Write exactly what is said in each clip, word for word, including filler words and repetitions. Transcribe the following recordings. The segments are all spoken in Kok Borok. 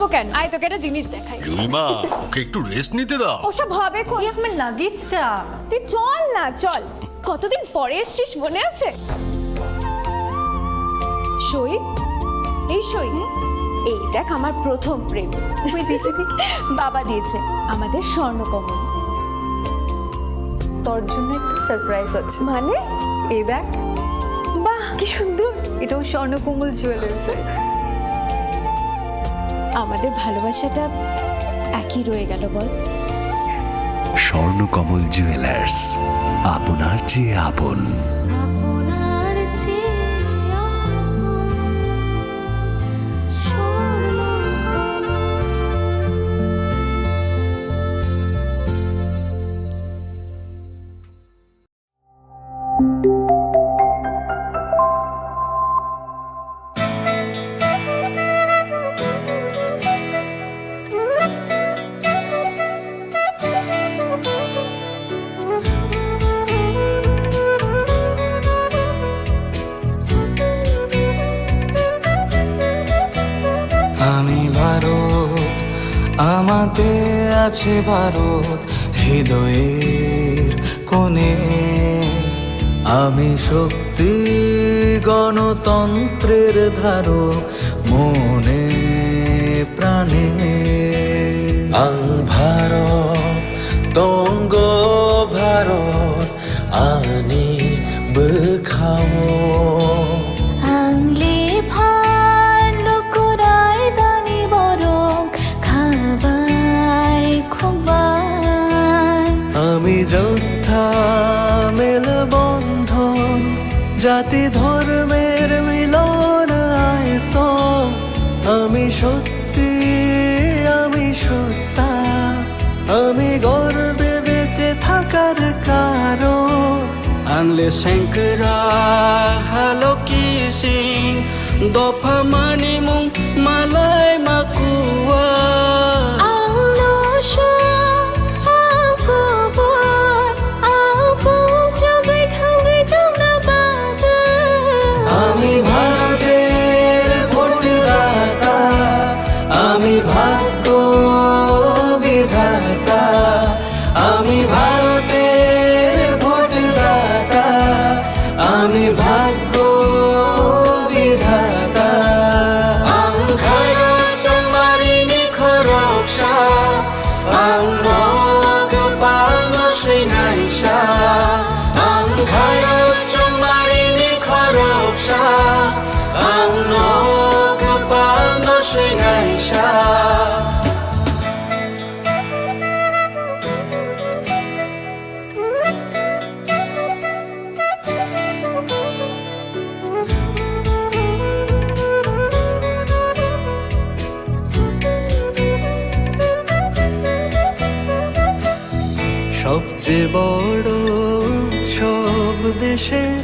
ও কেন? আয়, তোকে একটা জিনিস দেখাই। জুইমা, ওকে একটু রেস্ট নিতে দাও। ওসব হবে কোন? এই আমার লাগেজটা। তুই চল না, চল। কতদিন পরে এসছিস, মনে আছে? সই, এই সই। এই দেখ, আমার প্রথম প্রেম। তুই দেখে দেখ। বাবা দিয়েছে আমাদের স্বর্ণকমল। তোর জন্য একটা সারপ্রাইজ আছে। মানে? এই দেখ। বাহ, কি সুন্দর। এটাও স্বর্ণকমল জুয়েলার্সের। আমাদের ভালোবাসাটা একই রয়ে গেল, বল? স্বর্ণকমল জুয়েলার্স, আপনার চেয়ে আপন। আপনার চেয়ে আপন। স্বর্ণকমল। আমি ভারত, আমাতে আছে ভারত, হৃদয়ের কোণে। আমি শক্তি, গণতন্ত্রের ধারক, মনে প্রাণে। Ang Bharat, tonggo Bharat, ani bwkhao. Ang lephar lukurai dani borok khabai khokbai. আমি যোদ্ধা মেলবন্ধন, জাতি ধর্মের মিলন আয়তন। আমি সত্যি, আমি সত্তা, আমি গর্বে বেঁচে থাকার কারণ। Ang le sengkra haloki sing, dopha mani mung malai makua. Ang lo song, ang kubur, ang kung chugui thangui tongna bagwi. আমি ভারতের ভোটদাতা, আমি ভাগ্য বিধাতা, আমি ভারতের ভোটদাতা, আমি ভাগ্য বিধাতা। Ang khairok chongmarini khoroksa, ang no kwpalno swinaisa. Ang khairok chongmarini khoroksa, ang no kwpalno swinaisa. সবচেয়ে বড় উৎসব দেশের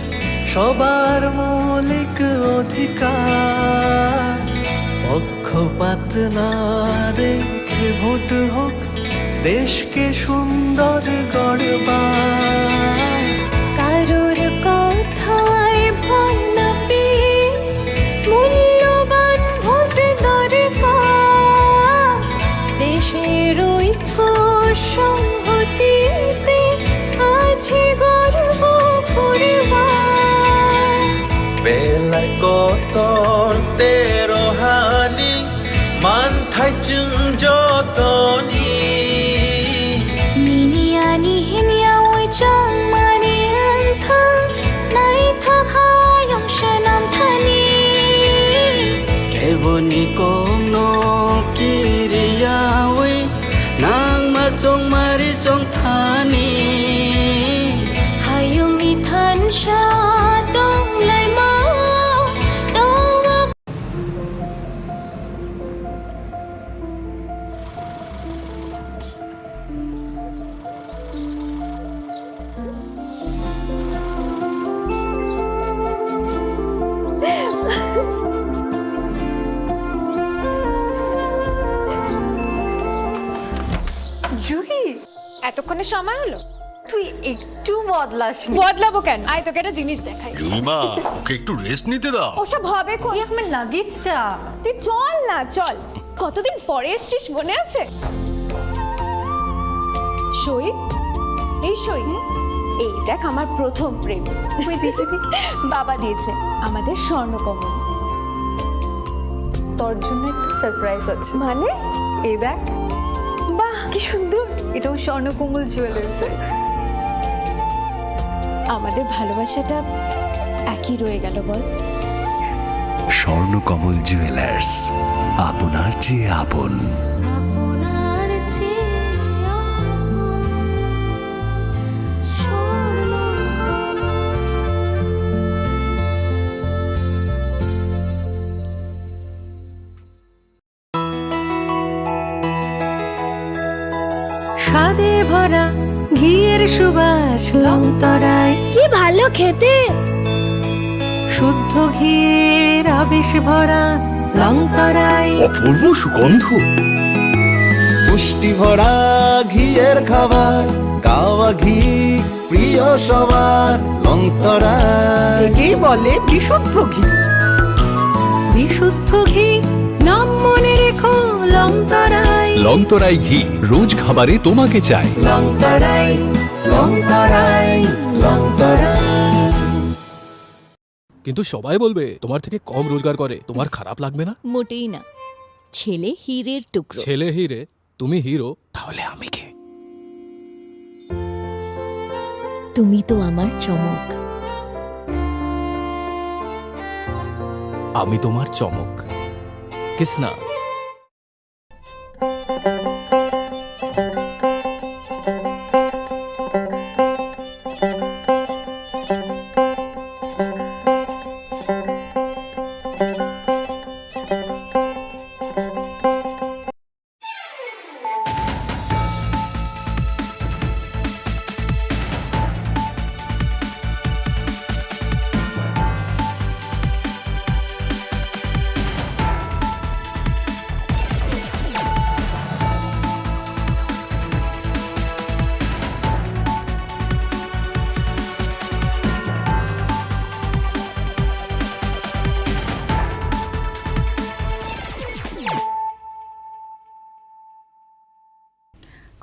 সবার মৌলিক অধিকার। পক্ষপাত না রেখে ভোট হোক দেশকে সুন্দর গড়বার। কারোর কথায় ভয় না পেয়ে মূল্যবান ভোট দরকার। দেশের ঐক্য সংহতিতে আছে গর্ব করবার। Belai kotor tei rohani manthai chwng jotoni. Nini ani hinya oi chongmani wngthang, naithok hayung swnam thani. Keboni kokno kiriyawi nangma chongmari chongthani. Hayungni thansa tonglaima tongo. Juhi, এতক্ষণে সময় হলো? তুই একটু বদলাসনি। বদলাবো কেন? আয়, তোকে একটা জিনিস দেখাই। জুইমা, ওকে একটু রেস্ট নিতে দাও। ওসব হবে কোন? এই আমার লাগেজটা। তুই চল না, চল। কতদিন পরে এসছিস, মনে আছে? সই, এই সই, এই দেখ আমার প্রথম প্রেম। ওই দেখি, দেখি। বাবা দিয়েছে আমাদের স্বর্ণকমল। তোর জন্য একটা সারপ্রাইজ আছে। মানে? এই দেখ। বাহ, কি সুন্দর। এটাও স্বর্ণকমল জুয়েলার্সের। আমাদের ভালোবাসাটা একই রয়ে গেল, বল? স্বর্ণকমল জুয়েলার্স, আপনার চেয়ে আপন। আপনার চেয়ে আপন স্বর্ণকমল। স্বাদে ভরা ঘিয়ের সুবাস লংতরাই। কি ভালো খেতে! শুদ্ধ ঘিয়ের আবেশ ভরা লংতরাই। অপূর্ব সুগন্ধ। পুষ্টি ভরা ঘিয়ের খাবার, গাওয়া ঘি প্রিয় সবার, লংতরাই। একেই বলে বিশুদ্ধ ঘি। বিশুদ্ধ ঘি, নাম মনে রেখো, লংতরাই। লংতরাই ঘি, রোজ খাবারে তোমাকে চাই। লংতরাই, লংতরাই, লংতরাই। কিন্তু সবাই বলবে তোমার থেকে কম রোজগার করে, তোমার খারাপ লাগবে না? মোটেই না। ছেলে হীরের টুকরো। ছেলে হীরে, তুমি হিরো, তাহলে আমি কে? তুমি তো আমার চমক। আমি তোমার চমক। Kisna.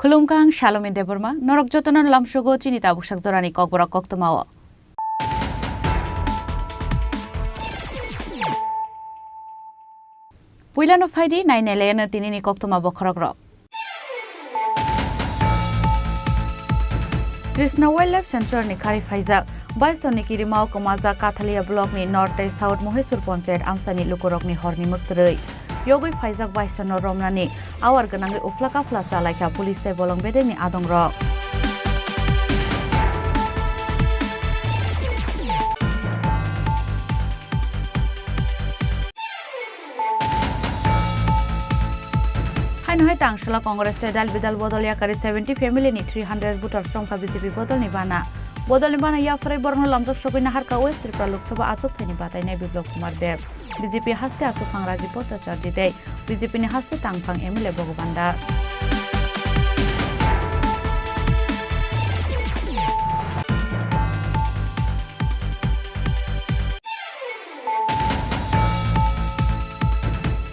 Khulumkha, ang Salomi Debbarma, norok jotono lamsogo chini tabuksak jorani kokborok koktwmao. Puilano phaidi nainailayano tinini koktwma bokhorokrok. Trishna Wildlife Sanctuary ni kari phaijak, Baisoni kirimao kwmajak Kathalia block ni North tei South Mohesur Panchayat amchaini lukurokni horni mwktwrwi. Yogwi phaijak Baisonno romnani awar gwnangwi uphla kaphla chalaikha police tei bolong bedekni adongrok. Haino hai tangsalo Congress tei dal bidal bodol yakari seventy family ni three hundred voter chomkha B J P bodolni bana. Bodolni bana yapharwi borokno lamjak sogwi naharkha West Tripura Lok Sabha achukthai ni batainai Biplab Kumar Deb. B J P haste achukphang Rajiv Bhattacharjee tei B J P ni haste tangphang M L A Bhagavan Das.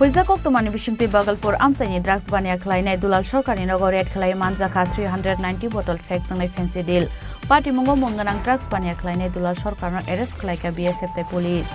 Huijak koktwmani bisingtwi Bhagalpur amchaini drugs baniya khlainai Dulal Sarkarni nogo raid khlaiwi manjakha three hundred ninety bottle phek chwngnai Fensidyl. Patimungo mung gwnang drugs baniya khlainai Dulal Sarkarno arrest khlaikha B S F tei police.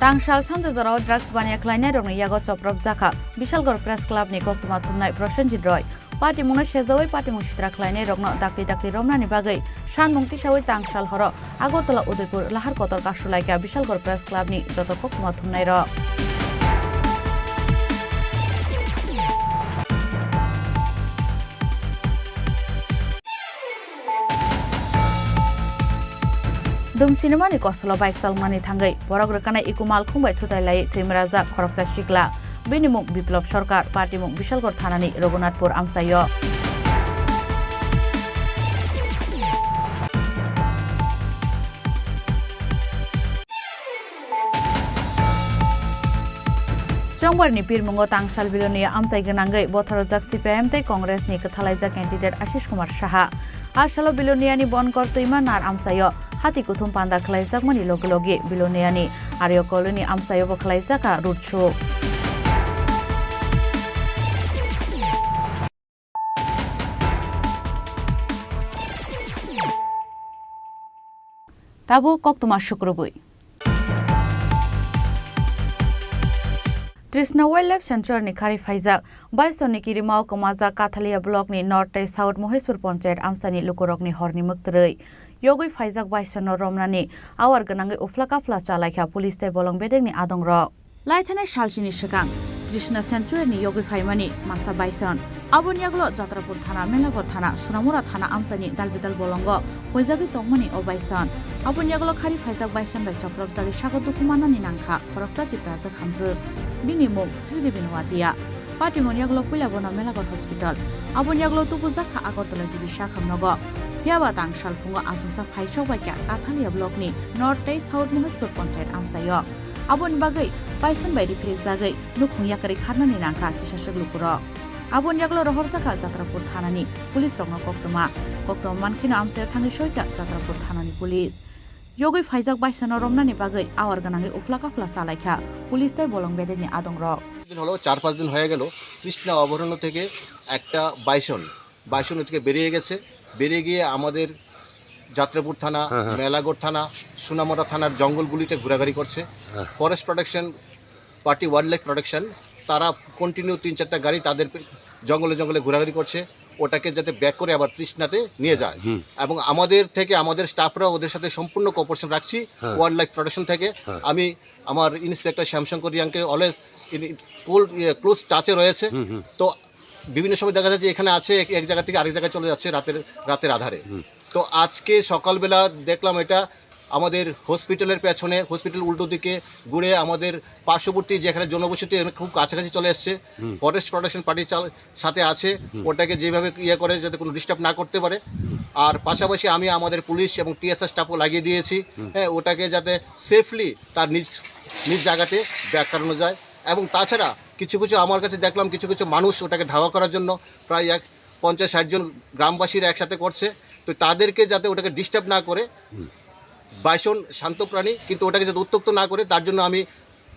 Tangsal sanja jorao drugs baniya khlainai rokni yago chopropjakha Bishalgarh Press Club ni koktwma thumnai Prosenjit Roy. Patimungno sejawi patimung sitra khlainai rokno dakti dakti romnani bagwi sanmung tisawi tangsal horo Agartala Udaipur lahar kotor kasulaikha Bishalgarh Press Club ni joto koktwma thumnai rok. Dum sinimani kosolo bike chalmani thangwi borok rwkhanai iko malkhung bai thutai lai thwimrajak khoroksa sikla. Bini mung Biplab Sarkar, patimung Bishalgarh thanani Raghunathpur amchaio. Chongbarni pirmungo tangsal Bilonia amchai gwnangwi botharojak C P I M tei Congress ni kwthalaijak candidate Ashish Kumar Saha. A salo Biloniani Bonkor twima nar amchaio hati kuthum panda khwlaijakmani logi logi Biloniani Aryo Colony amchaiobo khwlaijakha road show. Tabuk koktwma sukrubwi. Trishna Wildlife Sanctuary ni khari phaijak Baisonni kirimao kwmajak Kathalia block ni North tei South Moheshpur Panchayat amchaini lukurokni horni mwktwrwi. Yogwi phaijak Baisonno romnani awar gwnangwi uphla kaphla chalaikha police tei bolong bedekni adongrok. Laithanai salsini swkang Trishna Sanctuary ni yogwi phaimani masa Baison. Aboni yagulo Jatrapur thana, Melaghor thana, Sunamura thana amchaini dalbidal bolongo huijagwi tongmani o Baison. Aboni yagulo khari phaijak Baison bai chopropjagwi sago dukhu mannani nangkha khoroksa Tiprajwk hamjwk. Bini mung Sridevi Noatia. Patimoni yagulo puila bono Melaghor Hospital. Aboni yagulo tubujakha Agartala G B sakhang nogo. Phiyaba tang salphungo achomsa phaisok baikha Kathalia block ni North tei South Moheshpur Panchayat amchaio. Aboni bagwi Baison bai riphrikjagwi nukhung yakarwi kharnani nangkha kisaswk lukurok. Aboni yagulo rohorjakha Jatrapur thanani police rokno koktwma. Koktwma mankheno amchaio thangwi soikha Jatrapur thanani police. Yogwi phaijak Baisonno romnani bagwi awar gwnangwi uphla kaphla chalaikha police tei bolong bedekni adongrok. দিন হলো, চার পাঁচ দিন হয়ে গেল, তৃষ্ণা অভয়ারণ্য থেকে একটা বাইসন, বাইসন থেকে বেরিয়ে গেছে। বেরিয়ে গিয়ে আমাদের যাত্রাপুর থানা, হ্যাঁ, হ্যাঁ। মেলাগড় থানা, সোনামুড়া থানার জঙ্গলগুলিতে ঘোরাঘুরি করছে। হ্যাঁ। Forest protection party, wild life protection, তারা কন্টিনিউ তিন চারটা গাড়ি তাদের পে-, জঙ্গলে জঙ্গলে ঘোরাঘুরি করছে, ওটাকে যাতে ব্যাক করে আবার তৃষ্ণাতে নিয়ে যায়। হুম। এবং আমাদের থেকে, আমাদের স্টাফরা ওদের সাথে সম্পূর্ণ কোঅপারেশন রাখছি। হ্যাঁ। ওয়াইল্ড লাইফ প্রোটেকশন থেকে হ্যাঁ। আমি আমার ইন্সপেক্টর শ্যামশঙ্কর রিয়াংকে অলওয়েজ ইন, ইন ক্লোজ, ইয়ে, ক্লোজ টাচে রয়েছে। হুম, হুম। তো বিভিন্ন সময় দেখা যাচ্ছে এখানে আছে, এক, এক জায়গা থেকে আরেক জায়গায় চলে যাচ্ছে রাতের, রাতের আধারে। হুম। তো আজকে সকালবেলা দেখলাম এটা আমাদের হসপিটালের পেছনে, হসপিটাল উল্টো দিকে ঘুরে আমাদের পার্শ্ববর্তী যেখানে জনবসতি, এখানে খুব কাছাকাছি চলে এসছে। হুম। ফরেস্ট প্রোটেকশন পার্টি চাল-, সাথে আছে, হুম। ওটাকে যেভাবে ইয়ে করে যাতে কোনো ডিস্টার্ব না করতে পারে। হুম। আর পাশাপাশি আমি আমাদের পুলিশ এবং টিএসআর স্টাফও লাগিয়ে দিয়েছি, হুম। হ্যাঁ, ওটাকে যাতে সেফলি তার নিজ, নিজ জায়গাতে ব্যাক করানো যায়। এবং তাছাড়া কিছু কিছু আমার কাছে দেখলাম কিছু কিছু মানুষ ওটাকে ধাওয়া করার জন্য প্রায় এক পঞ্চাশ ষাট জন গ্রামবাসীরা একসাথে করছে। তো তাদেরকে যাতে ওটাকে ডিস্টার্ব না করে, হুম। বাইসন শান্ত প্রাণী, কিন্তু ওটাকে যাতে উত্ত্যক্ত না করে তার জন্য আমি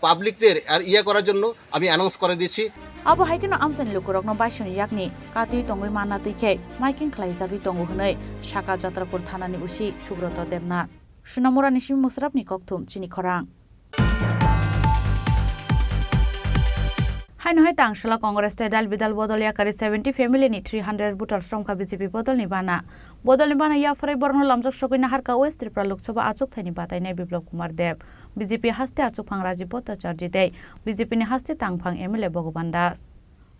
পাবলিকদের আর ইয়ে করার জন্য আমি অ্যানাউন্স করে দিচ্ছি। Abo hai kheno amchaini lukurokno Baisoni yakni katwi tongwi manna twi khe maiking khlaijagwi tongo hwnwi sakha Jatrapur thanani O C Subroto Debnath. Sunamurani simi Musrapni kokthum chini khorang. Haino hai tangsala Congress tei dal bidal bodol yakarwi seventy family ni three hundred voters romkha B J P bodolni bana. Bodolni bana yapharwi borokno lamjak sogwi naharkha West Tripura Lok Sabha achukthai ni batainai Biplab Kumar Deb, B J P haste achukphang Rajiv Bhattacharjee tei B J P ni haste tangphang M L A Bhagavan Das.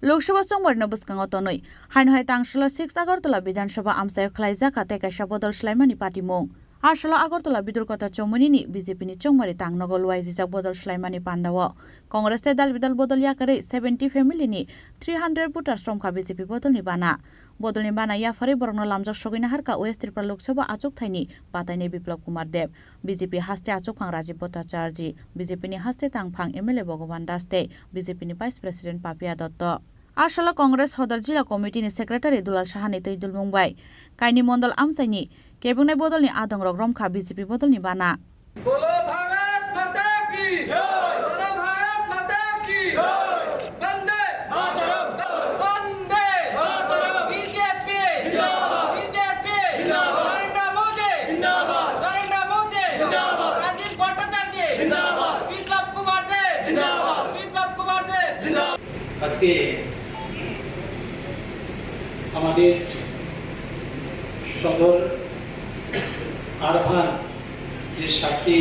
Lok Sabha chongmari no bwskango tonwi haino hai tangsala six Agartala Bidhan Sabha amchaio khwlaijakha tei kaisa bodol swlaimani patimung. A salo Agartala Bidurkota Chowmuni ni B J P ni chongmari tang nogo luaijijak bodol swlaimani pandao Congress tei dal bidal bodol yakarwi seventy family ni three hundred voters romkha B J P bodolni bana. Bodolni bana yapharwi borokno lamjak sogwi naharkha West Tripura Lok Sabha achukthai ni batainai Biplab Kumar Deb, B J P haste achukphang Rajiv Bhattacharjee, B J P ni haste tangphang M L A Bhagavan Das tei B J P ni Vice President Papiya Dotto. A salo Congress Hodar Jila Committee ni Secretary Dulal Saha ni twi dulmung bai kaini mondol amchaini kebwngnai bodolni adongrok romkha B J P bodolni bana. बोलो भारत माता की जय। बोलो भारत माता की जय। वंदे मातरम। वंदे मातरम। बीजेपी जिंदाबाद। बीजेपी जिंदाबाद। नरेंद्र मोदी जिंदाबाद। नरेंद्र मोदी जिंदाबाद। राजीव भट्टाचार्य जिंदाबाद। विप्लव कुमार देव जिंदाबाद। विप्लव कुमार देव जिंदाबाद। আজকে আমাদের সদর আরভান যে সাতটি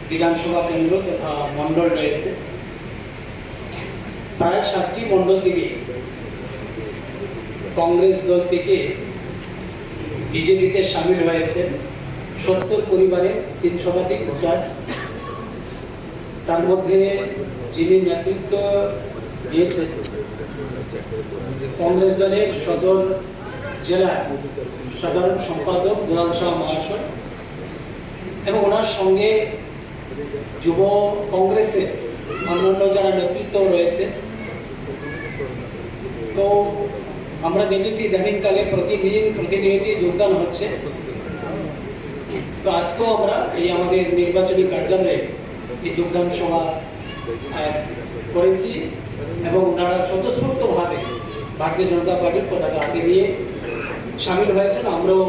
বিধানসভা কেন্দ্র তথা মণ্ডল রয়েছে, প্রায় সাতটি মণ্ডল থেকে কংগ্রেস দল থেকে বিজেপিতে সামিল হয়েছে সত্তর পরিবারের তিন শতাধিক ভোটার। তার মধ্যে যিনি নেতৃত্ব দিয়েছেন কংগ্রেস দলের সদর জেলার সাধারণ সম্পাদক দুলাল শাহ মহাশয় এবং ওনার সঙ্গে যুব কংগ্রেসের অন্যান্য যারা নেতৃত্ব রয়েছে। তো আমরা দেখেছি ইদানিংকালে প্রতি মিটিং প্রতিনিয়ত যোগদান হচ্ছে। তো আজকেও আমরা এই আমাদের নির্বাচনী কার্যালয়ে এই যোগদান সভা, আহ, করেছি এবং ওনারা স্বতঃস্ফূর্তভাবে ভারতীয় জনতা পার্টির পতাকা হাতে নিয়ে সামিল হয়েছেন। আমরাও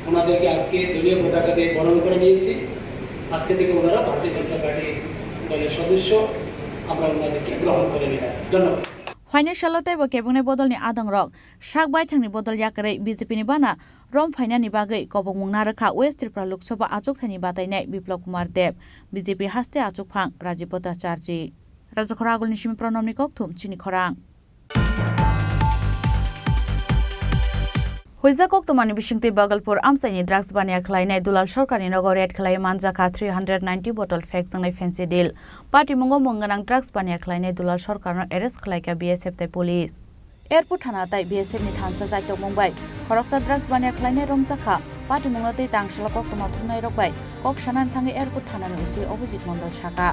ওনাদেরকে আজকে দলীয় পতাকা দিয়ে বরণ করে নিয়েছি। আজকে থেকে ওনারা ভারতীয় জনতা পার্টি দলের সদস্য, আমরা ওনাদেরকে গ্রহণ করে নিলাম। ধন্যবাদ। Phainai salo teibo kebengni bodolni adongrok sak baithangni bodol yakarwi B J P ni bana rom phainani bagwi kobokmung narwkha West Tripura Lok Sabha achukthani batainai Biplab Kumar Deb, B J P haste achukphang Rajiv Bhattacharjee. Rajakhor Agulni simi Pranamni kokthum chini khorang. Huijak koktwmani bisingtwi Bhagalpur amchaini drugs baniya khlainai Dulal Sarkarni nogo raid khlaiwi manjakha three hundred ninety bottle phekjaknai Fancy Deal. Patimungo mung gwnang drugs baniya khlainai Dulal Sarkarno arrest khlaikha B S F tei police. Airport thana tei B S F ni thansa jaitokmung bai khoroksa drugs baniya khlainai romjakha. Patimungno tei tangsalo koktwma thumnairok bai kok sanani thangwi airport thanani O C Abhijit Mondol sakha,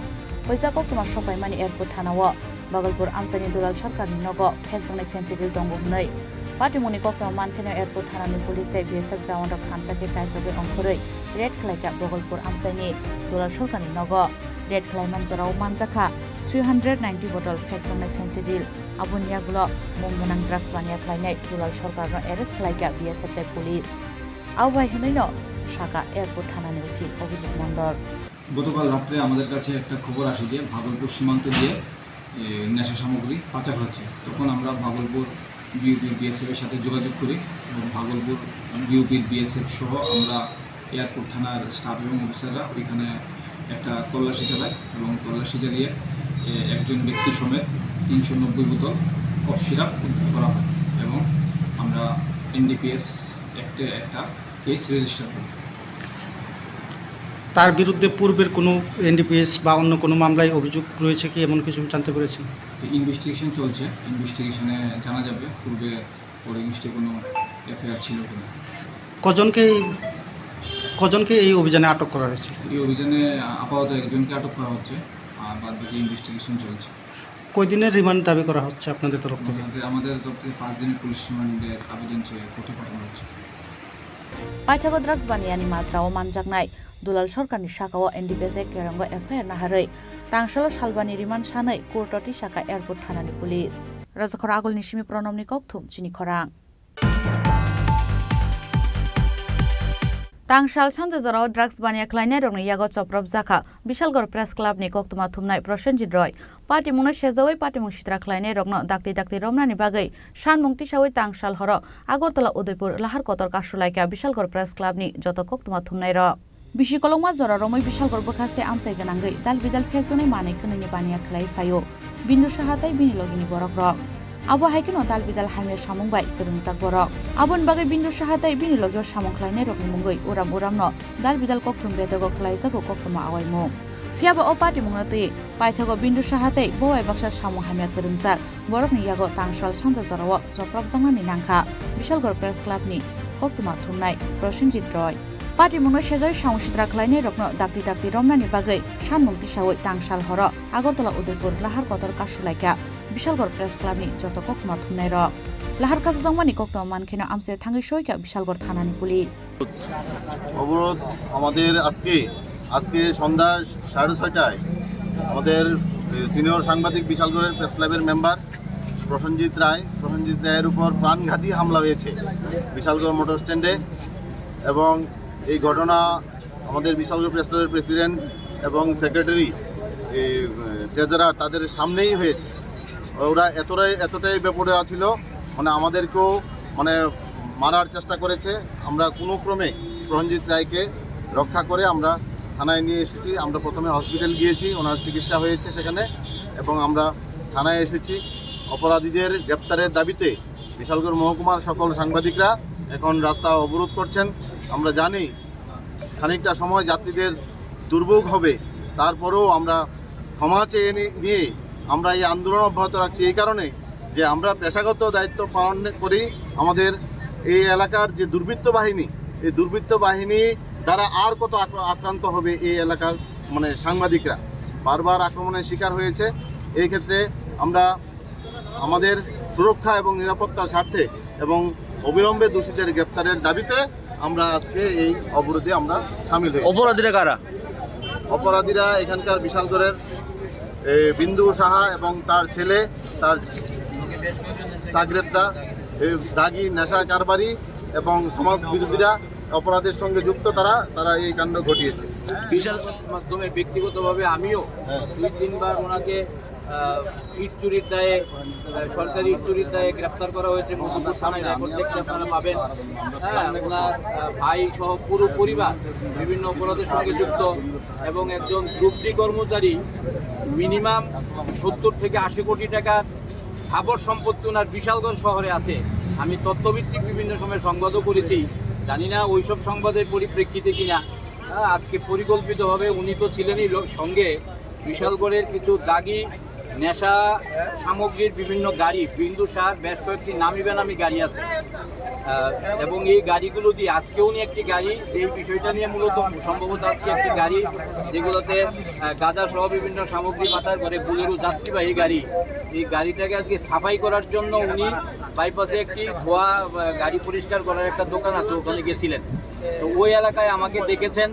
huijak koktwma sokpaimani airport thanao Bhagalpur amchaini Dulal Sarkarni nogo phekjaknai Fancy Deal tongo hwnwi. Patimungni koktwma mankheno airport thanani police tei B S F jawanrok thansa khe chaitogwi ongkhorwi raid khlaikha Bhagalpur amchaini Dulal Sarkarni nogo. Raid khlaiman jorao manjakha three hundred ninety bottle phekjaknai Fancy Deal. Aboni yagulo mung gwnang drugs baniya khlainai Dulal Sarkarno arrest khlaikha B S F tei police. Abo bai hwnwino sakha airport thanani O C Abhijit Mondol. গতকাল রাত্রে আমাদের কাছে একটা খবর আসে যে ভাগলপুর সীমান্ত দিয়ে, এ, নেশা সামগ্রী পাচার হচ্ছে। তখন আমরা ভাগলপুর বিওপি বিএসএফ এর সাথে যোগাযোগ করি এবং ভাগলপুর বিওপির বিএসএফ সহ আমরা এয়ারপোর্ট থানার স্টাফ এবং অফিসাররা ওইখানে একটা তল্লাশি চালায় এবং তল্লাশি চালিয়ে, এ, একজন ব্যক্তি সমেত তিনশো নব্বই বোতল কফ সিরাপ উদ্ধার করা হয় এবং আমরা এনডিপিএস অ্যাক্টে একটা কেস রেজিস্টার করি। তার বিরুদ্ধে পূর্বের কোনো এনডিপিএস বা অন্য কোনো মামলায় অভিযোগ রয়েছে কি, এমন কিছু জানতে পেরেছেন? ইনভেস্টিগেশন চলছে, ইনভেস্টিগেশনে জানা যাবে পূর্বে ওর এগেইনস্টে কোনো এফআইআর ছিল কিনা। কজনকে এই, কজনকে এই অভিযানে আটক করা হয়েছে? এই অভিযানে আপাতত একজনকে আটক করা হচ্ছে, আর বাদ বাকি ইনভেস্টিগেশন চলছে। কয়দিনের রিমান্ড দাবি করা হচ্ছে আপনাদের তরফ থেকে? আমাদের, আমাদের তরফ থেকে পাঁচ দিনের পুলিশ রিমান্ডের আবেদন চেয়ে কোর্টে পাঠানো হচ্ছে। Paithago drugs baniyani majrao manjaknai Dulal Sarkarni sakao N D P S A Kerongo F I R naharwi tangsalo salbani rimand sanwi court-o tisakha airport thanani police. Rajakhor Agulni simi Pranamni kokthum chini khorang. Tangsal sanja jorao drugs baniya khlainairokni yago chopropjakha Bishalgarh Press Club-ni koktwma thumnai Prosenjit Roy. Patimungno sejawi patimung sitra khlainairokno dakti dakti romnani bagwi sanmung tisawi tangsal horo Agartala Udaipur lahar kotor kasulaikha Bishalgarh Press Club-ni joto koktwma thumnairok. Bisi kolokma jora romwi Bishalgarh bwkhaste amchai gwnangwi dal bidal phekjaknai manwi kwnwini baniya khlai phaio Bindu Saha tei bini logini borokrok. Abo hai kheno dal bidal hamya samung bai kwrwngjak borok. Aboni bagwi Bindu Saha tei bini logio samung khlainairokni mungwi uram uramno dal bidal kokthum betego khlaijago koktwma awaimung. Phiyaba o patimungno twi paithago Bindu Saha tei bo bai baksa samung hamya kwrwngjak borokni yago tangsal sanja jorao chopropjaknani nangkha Bishalgarh Press Club-ni koktwma thumnai Prosenjit Roy. Patimungno sejawi samung sitra khlainairokno dakti dakti romnani bagwi sanmung tisawi tangsal horo Agartala Udaipur lahar kotor kasulaikha Bishalgarh Press Club-ni joto koktwma thumnairok. Lahar kasukjakmani koktwma mankheno amchai thangwi soikha Bishalgarh thanani police. অবরোধ আমাদের আজকে, আজকে সন্ধ্যা সাড়ে ছয়টায় আমাদের, এ, সিনিয়র সাংবাদিক বিশালগড়ের প্রেস ক্লাবের মেম্বার প্রসেনজিৎ রায়, প্রসেনজিৎ রায়ের উপর প্রাণঘাতী হামলা হয়েছে বিশালগড় মোটর স্ট্যান্ডে। এবং এই ঘটনা আমাদের বিশালগড় প্রেস ক্লাবের প্রেসিডেন্ট এবং সেক্রেটারি, এই, এ, ট্রেজারার তাদের সামনেই হয়েছে। ওরা এতটাই, এতটাই বেপরোয়া ছিল, মানে, আমাদেরকেও, মানে, মারার চেষ্টা করেছে। আমরা কোনো ক্রমে প্রসেনজিৎ রায়কে রক্ষা করে আমরা থানায় নিয়ে এসেছি। আমরা প্রথমে হসপিটাল গিয়েছি, ওনার চিকিৎসা হয়েছে সেখানে, এবং আমরা থানায় এসেছি। অপরাধীদের গ্রেপ্তারের দাবিতে বিশালগড় মহকুমার সকল সাংবাদিকরা এখন রাস্তা অবরোধ করছেন। আমরা জানি খানিকটা সময় যাত্রীদের দুর্ভোগ হবে, তারপরেও আমরা ক্ষমা চেয়ে নি-, নিয়ে আমরা এই আন্দোলন অব্যাহত রাখছি এই কারণে যে আমরা পেশাগত দায়িত্ব পালন করি। আমাদের এই এলাকার যে দুর্বৃত্ত বাহিনী, এই দুর্বৃত্ত বাহিনী দ্বারা আর কত আক্র-, আক্রান্ত হবে এই এলাকার, মানে, সাংবাদিকরা। বারবার আক্রমণের শিকার হয়েছে। এই ক্ষেত্রে আমরা আমাদের সুরক্ষা এবং নিরাপত্তার স্বার্থে এবং অবিলম্বে দোষীদের গ্রেপ্তারের দাবিতে আমরা আজকে এই অবরোধে আমরা সামিল হয়েছি। অপরাধীরা কারা? অপরাধীরা এখানকার বিশালগড়ের, এ, বিন্দু সাহা এবং তার ছেলে, তার চাগরেদরা, এই দাগি নেশা কারবারি এবং সমাজ বিরোধীরা অপরাধের সঙ্গে যুক্ত তারা, তারা এই কাণ্ড ঘটিয়েছে। বিশাল মাধ্যমে ব্যক্তিগতভাবে আমিও হ্যাঁ। দুই তিনবার ওনাকে, আহ, ইট চুরির দায়ে, আহ, সরকারি ইট চুরির দায়ে গ্রেপ্তার করা হয়েছে। মধুপুর থানায় রেকর্ড দেখলে আপনারা পাবেন। হ্যাঁ, ওনার, আহ, ভাই সহ পুরো পরিবার বিভিন্ন অপরাধের সঙ্গে যুক্ত এবং একজন গ্রুপ ডি কর্মচারী মিনিমাম সত্তর থেকে আশি কোটি টাকার স্থাবর সম্পত্তি ওনার বিশালগড় শহরে আছে। আমি তথ্যভিত্তিক বিভিন্ন সময় সংবাদও করেছি, জানি না ওইসব সংবাদের পরিপ্রেক্ষিতে কিনা। হ্যাঁ, আজকে পরিকল্পিতভাবে উনি তো ছিলেনই লো-, সঙ্গে বিশালগড়ের কিছু দাগি নেশা সামগ্রীর বিভিন্ন গাড়ি, বিন্দু সার, বেশ কয়েকটি নামি বেনামি গাড়ি আছে। আহ, এবং এই গাড়িগুলো দিয়ে আজকে উনি একটি গাড়ি, এই বিষয়টা নিয়ে মূলত সম্ভবত আজকে একটি গাড়ি, যেগুলোতে, আহ, গাঁজা সহ বিভিন্ন সামগ্রী পাচার করে, বুলেরো যাত্রীবাহী গাড়ি, এই গাড়িটাকে আজকে সাফাই করার জন্য উনি বাইপাসে একটি ধোয়া, আহ, গাড়ি পরিষ্কার করার একটা দোকান আছে, ওখানে গেছিলেন। তো ওই এলাকায় আমাকে দেখেছেন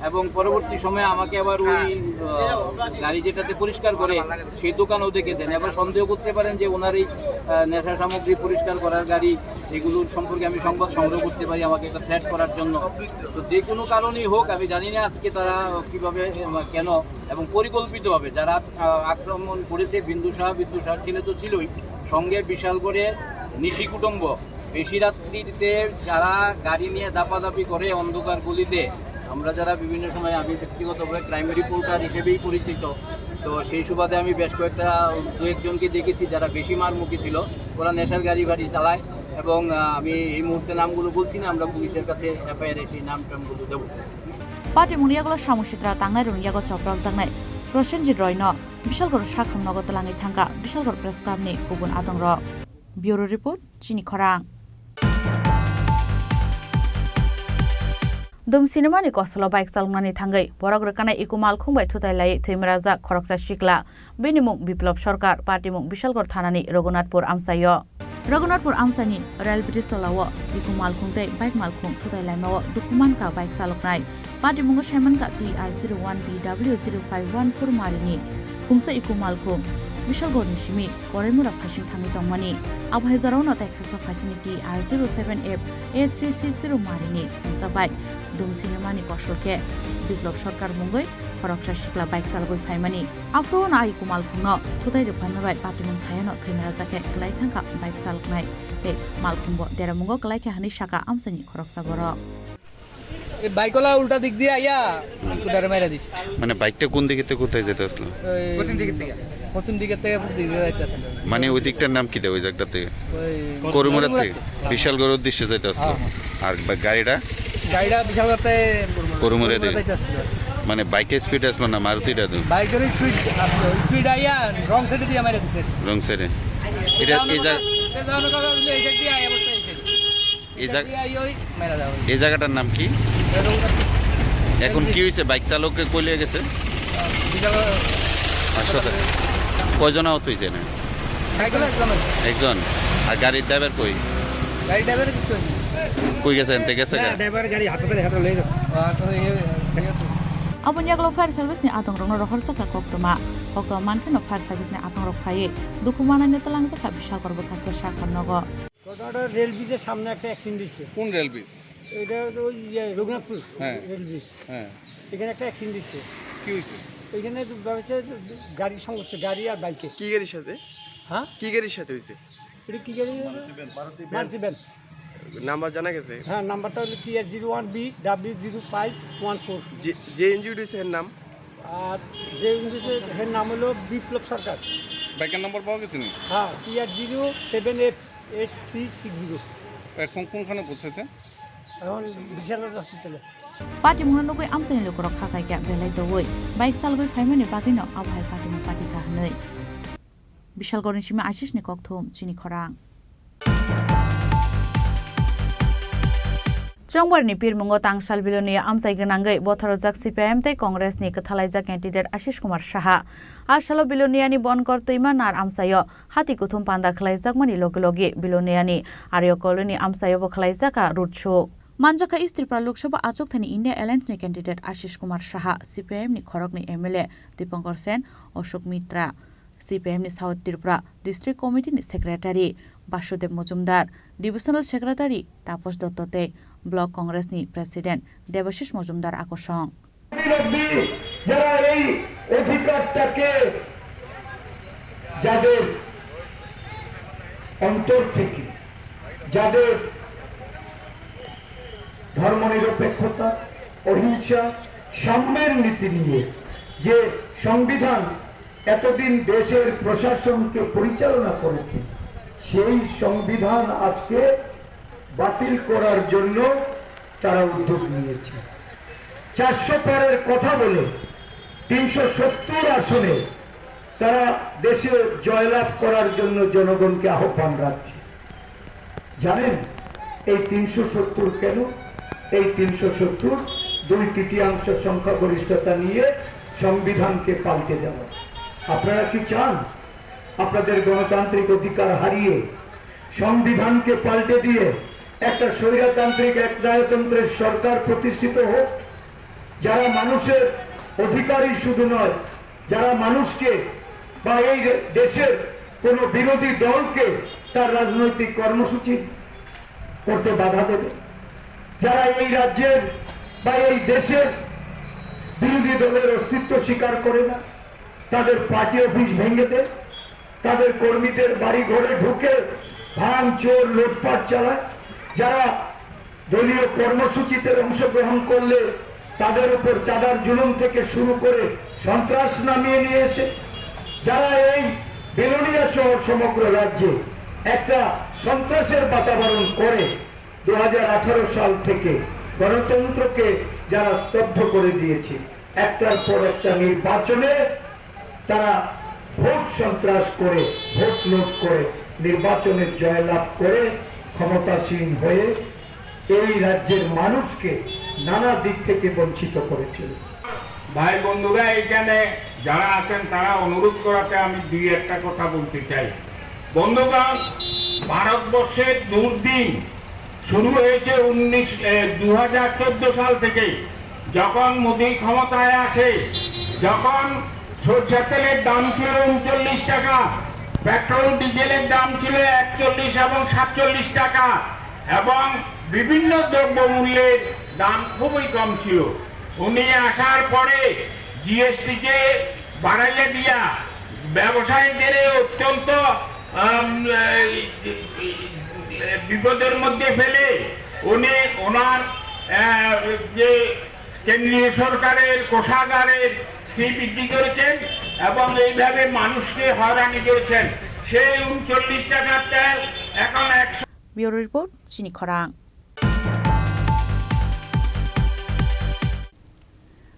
এবং পরবর্তী সময়ে আমাকে আবার ওই, আহ, গাড়ি যেটাতে পরিষ্কার করে, সেই দোকানেও দেখেছেন। এবার সন্দেহ করতে পারেন যে ওনার এই, আহ, নেশা সামগ্রী পরিষ্কার করার গাড়ি, এগুলোর সম্পর্কে আমি সংবাদ সংগ্রহ করতে পারি আমাকে একটা থ্রেট করার জন্য। তো যে কোনো কারণেই হোক, আমি জানি না আজকে তারা কিভাবে, আহ, কেন এবং পরিকল্পিতভাবে যারা, আহ, আক্রমণ করেছে, বিন্দু সাহা, বিন্দু সাহার ছেলে তো ছিলই, সঙ্গে বিশালগড়ে নিশি কুটুম্ব, বেশি রাত্রিতে যারা গাড়ি নিয়ে দাপাদাপি করে অন্ধকার গলিতে, আমরা যারা বিভিন্ন সময়, আমি ব্যক্তিগতভাবে ক্রাইম রিপোর্টার হিসেবেই পরিচিত, তো সেই সুবাদে আমি বেশ কয়েকটা, দু একজনকে দেখেছি যারা বেশি মারমুখী ছিল, ওরা নেশার গাড়ি ফাড়ি চালায় এবং, আহ, আমি এই মুহূর্তে নামগুলো বলছি না, আমরা পুলিশের কাছে এফআইআর এ সেই নাম টামগুলো দেবো। Patimungni yagulo samung sitra tangnai rokni yago chopropjaknai Prosenjit Roy no Bishalgoro sakham nogo twlangwi thangkha Bishalgor Press Club ni kubun adongrok. Bureau Report, Chini Khorang. Dum sinimani kosolo bike chaloknani thangwi borok rwkhanai iko malkhung bai thutai laiwi thwimrajak khoroksa sikla. Bini mung Biplop Sarkar, patimung Bishalgor thanani Raghunathpur amchaio. Raghunathpur amchaini rail bridge tolao iko malkhung tei bike malkhung thutai laimao dukhu mankha bike chaloknai. Patimungo saimankha T R zero one B W zero five one four marini khungsa iko malkhung Bishalgorni simi Koraimura phasing thangwi tongmani. Abo hai jorao no tai khaksa phasingni T R zero seven F A three six zero marini khungsa bike dum sinimani kosol khe Biplop Sarkar mungwi khoroksa sikla bike chalogwi phaimani. Aphuru no ai kumalkhungno thutai rwphaima bai patimung thaiano thwimrajak khe kwlai thangkha bike chaloknai tei malkhungbo deramungo kwlai khe hwnwi sakha amchaini khoroksa borok. এই বাইকওয়ালা উল্টা দিক দিয়ে আইয়া একটু ডারে মাইরা দিছে। মানে বাইকটা কোন দিকে থেকে কোথায় যেতে আসলো? ওই পশ্চিম দিকে থেকে। পশ্চিম দিকে থেকে পূর্ব দিকে যাইতে আসলে। মানে ওই দিকটার নাম কি দেয় ওই জায়গাটা থেকে? ওই করিমুরা করিমুরা থেকে? থেকে। বিশালগড়ের উদ্দেশ্যে যাইতে আসলো। হ্যাঁ, হ্যাঁ। আর বা-, গাড়িটা? গাড়িটা বিশালগড়তে করিমুরা করিমুরা দিয়ে? যাইতে আসছিল। মানে বাইকের স্পিড আসলো না মারুতিটা তো? বাইকের স্পিড আসলো। স্পিড আইয়া রং সাইডে দিয়ে মাইরা দিছে। রং সাইডে। এটা এই জায়গা এই জায়গা এই জায়গা দিয়ে আইয়া বসে এই সাইডে। এই জায়গা, এই, ওই মেলা যাওয়া হয়েছে। এই জায়গাটার নাম কি? রঘুনাথ। এখন কি হয়েছে? বাইক চালককে কই লিয়ে গেছে? বিশাল হাসপাতালে। কয়জন আহত হয়েছে এখানে? সাইকেলে একজন হয়েছে। একজন? আর গাড়ির ড্রাইভার কই? গাড়ি ড্রাইভার কিছু হয়নি। কই গেছে? এনতে গেছে গা? ড্রাইভার গাড়ি হাসপাতালে হাতে লয়ে গেছে। আর তো ইয়ে, ইয়ে তো। Aboni yagulo fire service ni adongrokno rohorjakha koktwma. Koktwma mankhe no fire service ni adongrok phaiwi dukhu manani twlangjakha Bishalgor bwkhaste sakhor nogo. ঘটনাটা রেল ব্রিজের সামনে একটা অ্যাক্সিডেন্ট হয়েছে। কোন রেল ব্রিজ? এটা তো ওই ইয়ে রঘুনাথপুর হ্যাঁ। Rail bridge. হ্যাঁ। এখানে একটা অ্যাক্সিডেন্ট হয়েছে। কি হয়েছে? এখানে তো ভাবছে গাড়ির সংঘর্ষ, গাড়ি আর বাইকে। কি গাড়ির সাথে? হ্যাঁ? কি গাড়ির সাথে হয়েছে? এটা কি গাড়ি? মারুতি ভ্যান, মারুতি ভ্যান। মারুতি ভ্যান। নাম্বার জানা গেছে? হ্যাঁ, নাম্বারটা হলো T R zero one B W zero five one four। যে, যে ইনজিউর্ড হয়েছে এর নাম? আর যে ইনজিউর্ড হয়েছে এর নাম হলো বিপ্লব সরকার। বাইকের নম্বর পাওয়া গেছে নি? হ্যাঁ, T R zero seven F eight three six zero। এখন কোনখানে পৌঁছেছে? এখন বিশালগড় হসপিটালে। Patimungno nugwi amchaini lukurok kha khaikha belai doui bike chalogwi phaimani bagwino abo hai patimung patikha hwnwi. Bishalgorni simi Ashish ni kokthum, Chini Khorang. Chongbarni pirmungo tangsal Bilonia amchai gwnangwi botharojak C P I M tei Congress ni kwthalaijak candidate Ashish Kumar Saha. A salo Biloniani Bonkor twima nar amchaio hati kuthum panda khlaijakmani logi logi Biloniani Arya Colony amchaiobo khlaijak a road show. Manjakha East Tripura Lok Sabha achukthani India Alliance ni candidate Ashish Kumar Saha, C P I M ni khoroknwi M L A Dipankar Sen, Ashok Mitra, C P I M ni South Tripura District Committee ni Secretary Basudev Mojumdar, Divisional Secretary Taposh Dotto tei Block Congress ni President Debashish Mojumdar akosong. যারা এই অধিকারটাকে, যাদের অন্তর থেকে, যাদের ধর্মনিরপেক্ষতা, অহিংসা, সাম্যের নীতি নিয়ে যে সংবিধান এতদিন দেশের প্রশাসনকে পরিচালনা করেছে, সেই সংবিধান আজকে বাতিল করার জন্য তারা উদ্যোগ নিয়েছে। চারশো পারের কথা বলে তিনশো সত্তর আসনে তারা দেশে জয়লাভ করার জন্য জনগণকে আহ্বান রাখছে। জানেন এই তিনশো সত্তর কেন? এই তিনশো সত্তর দুই তৃতীয়াংশ সংখ্যাগরিষ্ঠতা নিয়ে সংবিধানকে পাল্টে দেওয়া। আপনারা কি চান আপনাদের গণতান্ত্রিক অধিকার হারিয়ে সংবিধানকে পাল্টে দিয়ে একটা স্বৈরতান্ত্রিক একনায়কতন্ত্রের সরকার প্রতিষ্ঠিত হোক? যারা মানুষের অধিকারই শুধু নয়, যারা মানুষকে বা এই রে-, দেশের কোনো বিরোধী দলকে তার রাজনৈতিক কর্মসূচি করতে বাধা দেবে, যারা এই রাজ্যের বা এই দেশের বিরোধী দলের অস্তিত্ব স্বীকার করে না, তাদের পার্টি অফিস ভেঙে দেয়, তাদের কর্মীদের বাড়ি ঘরে ঢুকে ভাঙচুর, লুটপাট চালায়, যারা দলীয় কর্মসূচিতে অংশগ্রহণ করলে তাদের উপর চাঁদার জুলুম থেকে শুরু করে সন্ত্রাস নামিয়ে নিয়ে এসে, যারা এই বিলোনিয়া সহ সমগ্র রাজ্যে একটা সন্ত্রাসের বাতাবরণ করে দু হাজার আঠারো সাল থেকে গণতন্ত্রকে যারা স্তব্ধ করে দিয়েছে, একটার পর একটা নির্বাচনে তারা ভোট সন্ত্রাস করে, ভোট লুট করে, নির্বাচনে জয়লাভ করে ক্ষমতাসীন হয়ে এই রাজ্যের মানুষকে নানা দিক থেকে বঞ্চিত করে চলেছে। ভাই বন্ধুরা, এখানে যারা আছেন তারা অনুরোধ করাতে আমি দুই একটা কথা বলতে চাই। বন্ধুগণ, ভারতবর্ষের দুর্দিন শুরু হয়েছে উনিশ, এ, দু হাজার চোদ্দ সাল থেকে, যখন মোদী ক্ষমতায় আসে, যখন সরষের তেলের দাম ছিল ঊনচল্লিশ টাকা, পেট্রোল ডিজেলের দাম ছিল একচল্লিশ এবং সাতচল্লিশ টাকা, এবং বিভিন্ন দ্রব্যমূল্যের দাম খুবই কম ছিল। উনি আসার পরে জিএসটি কে বাড়াইয়া দিয়া ব্যবসায়ীদের অত্যন্ত, আম, এই, বিপদের মধ্যে ফেলে উনি ওনার, আহ, যে কেন্দ্রীয় সরকারের কোষাগারের ফি বৃদ্ধি করেছেন এবং এইভাবে মানুষকে হয়রানি করেছেন। সেই ঊনচল্লিশ টাকার তেল এখন একশো। Bureau report, Chini Khorang.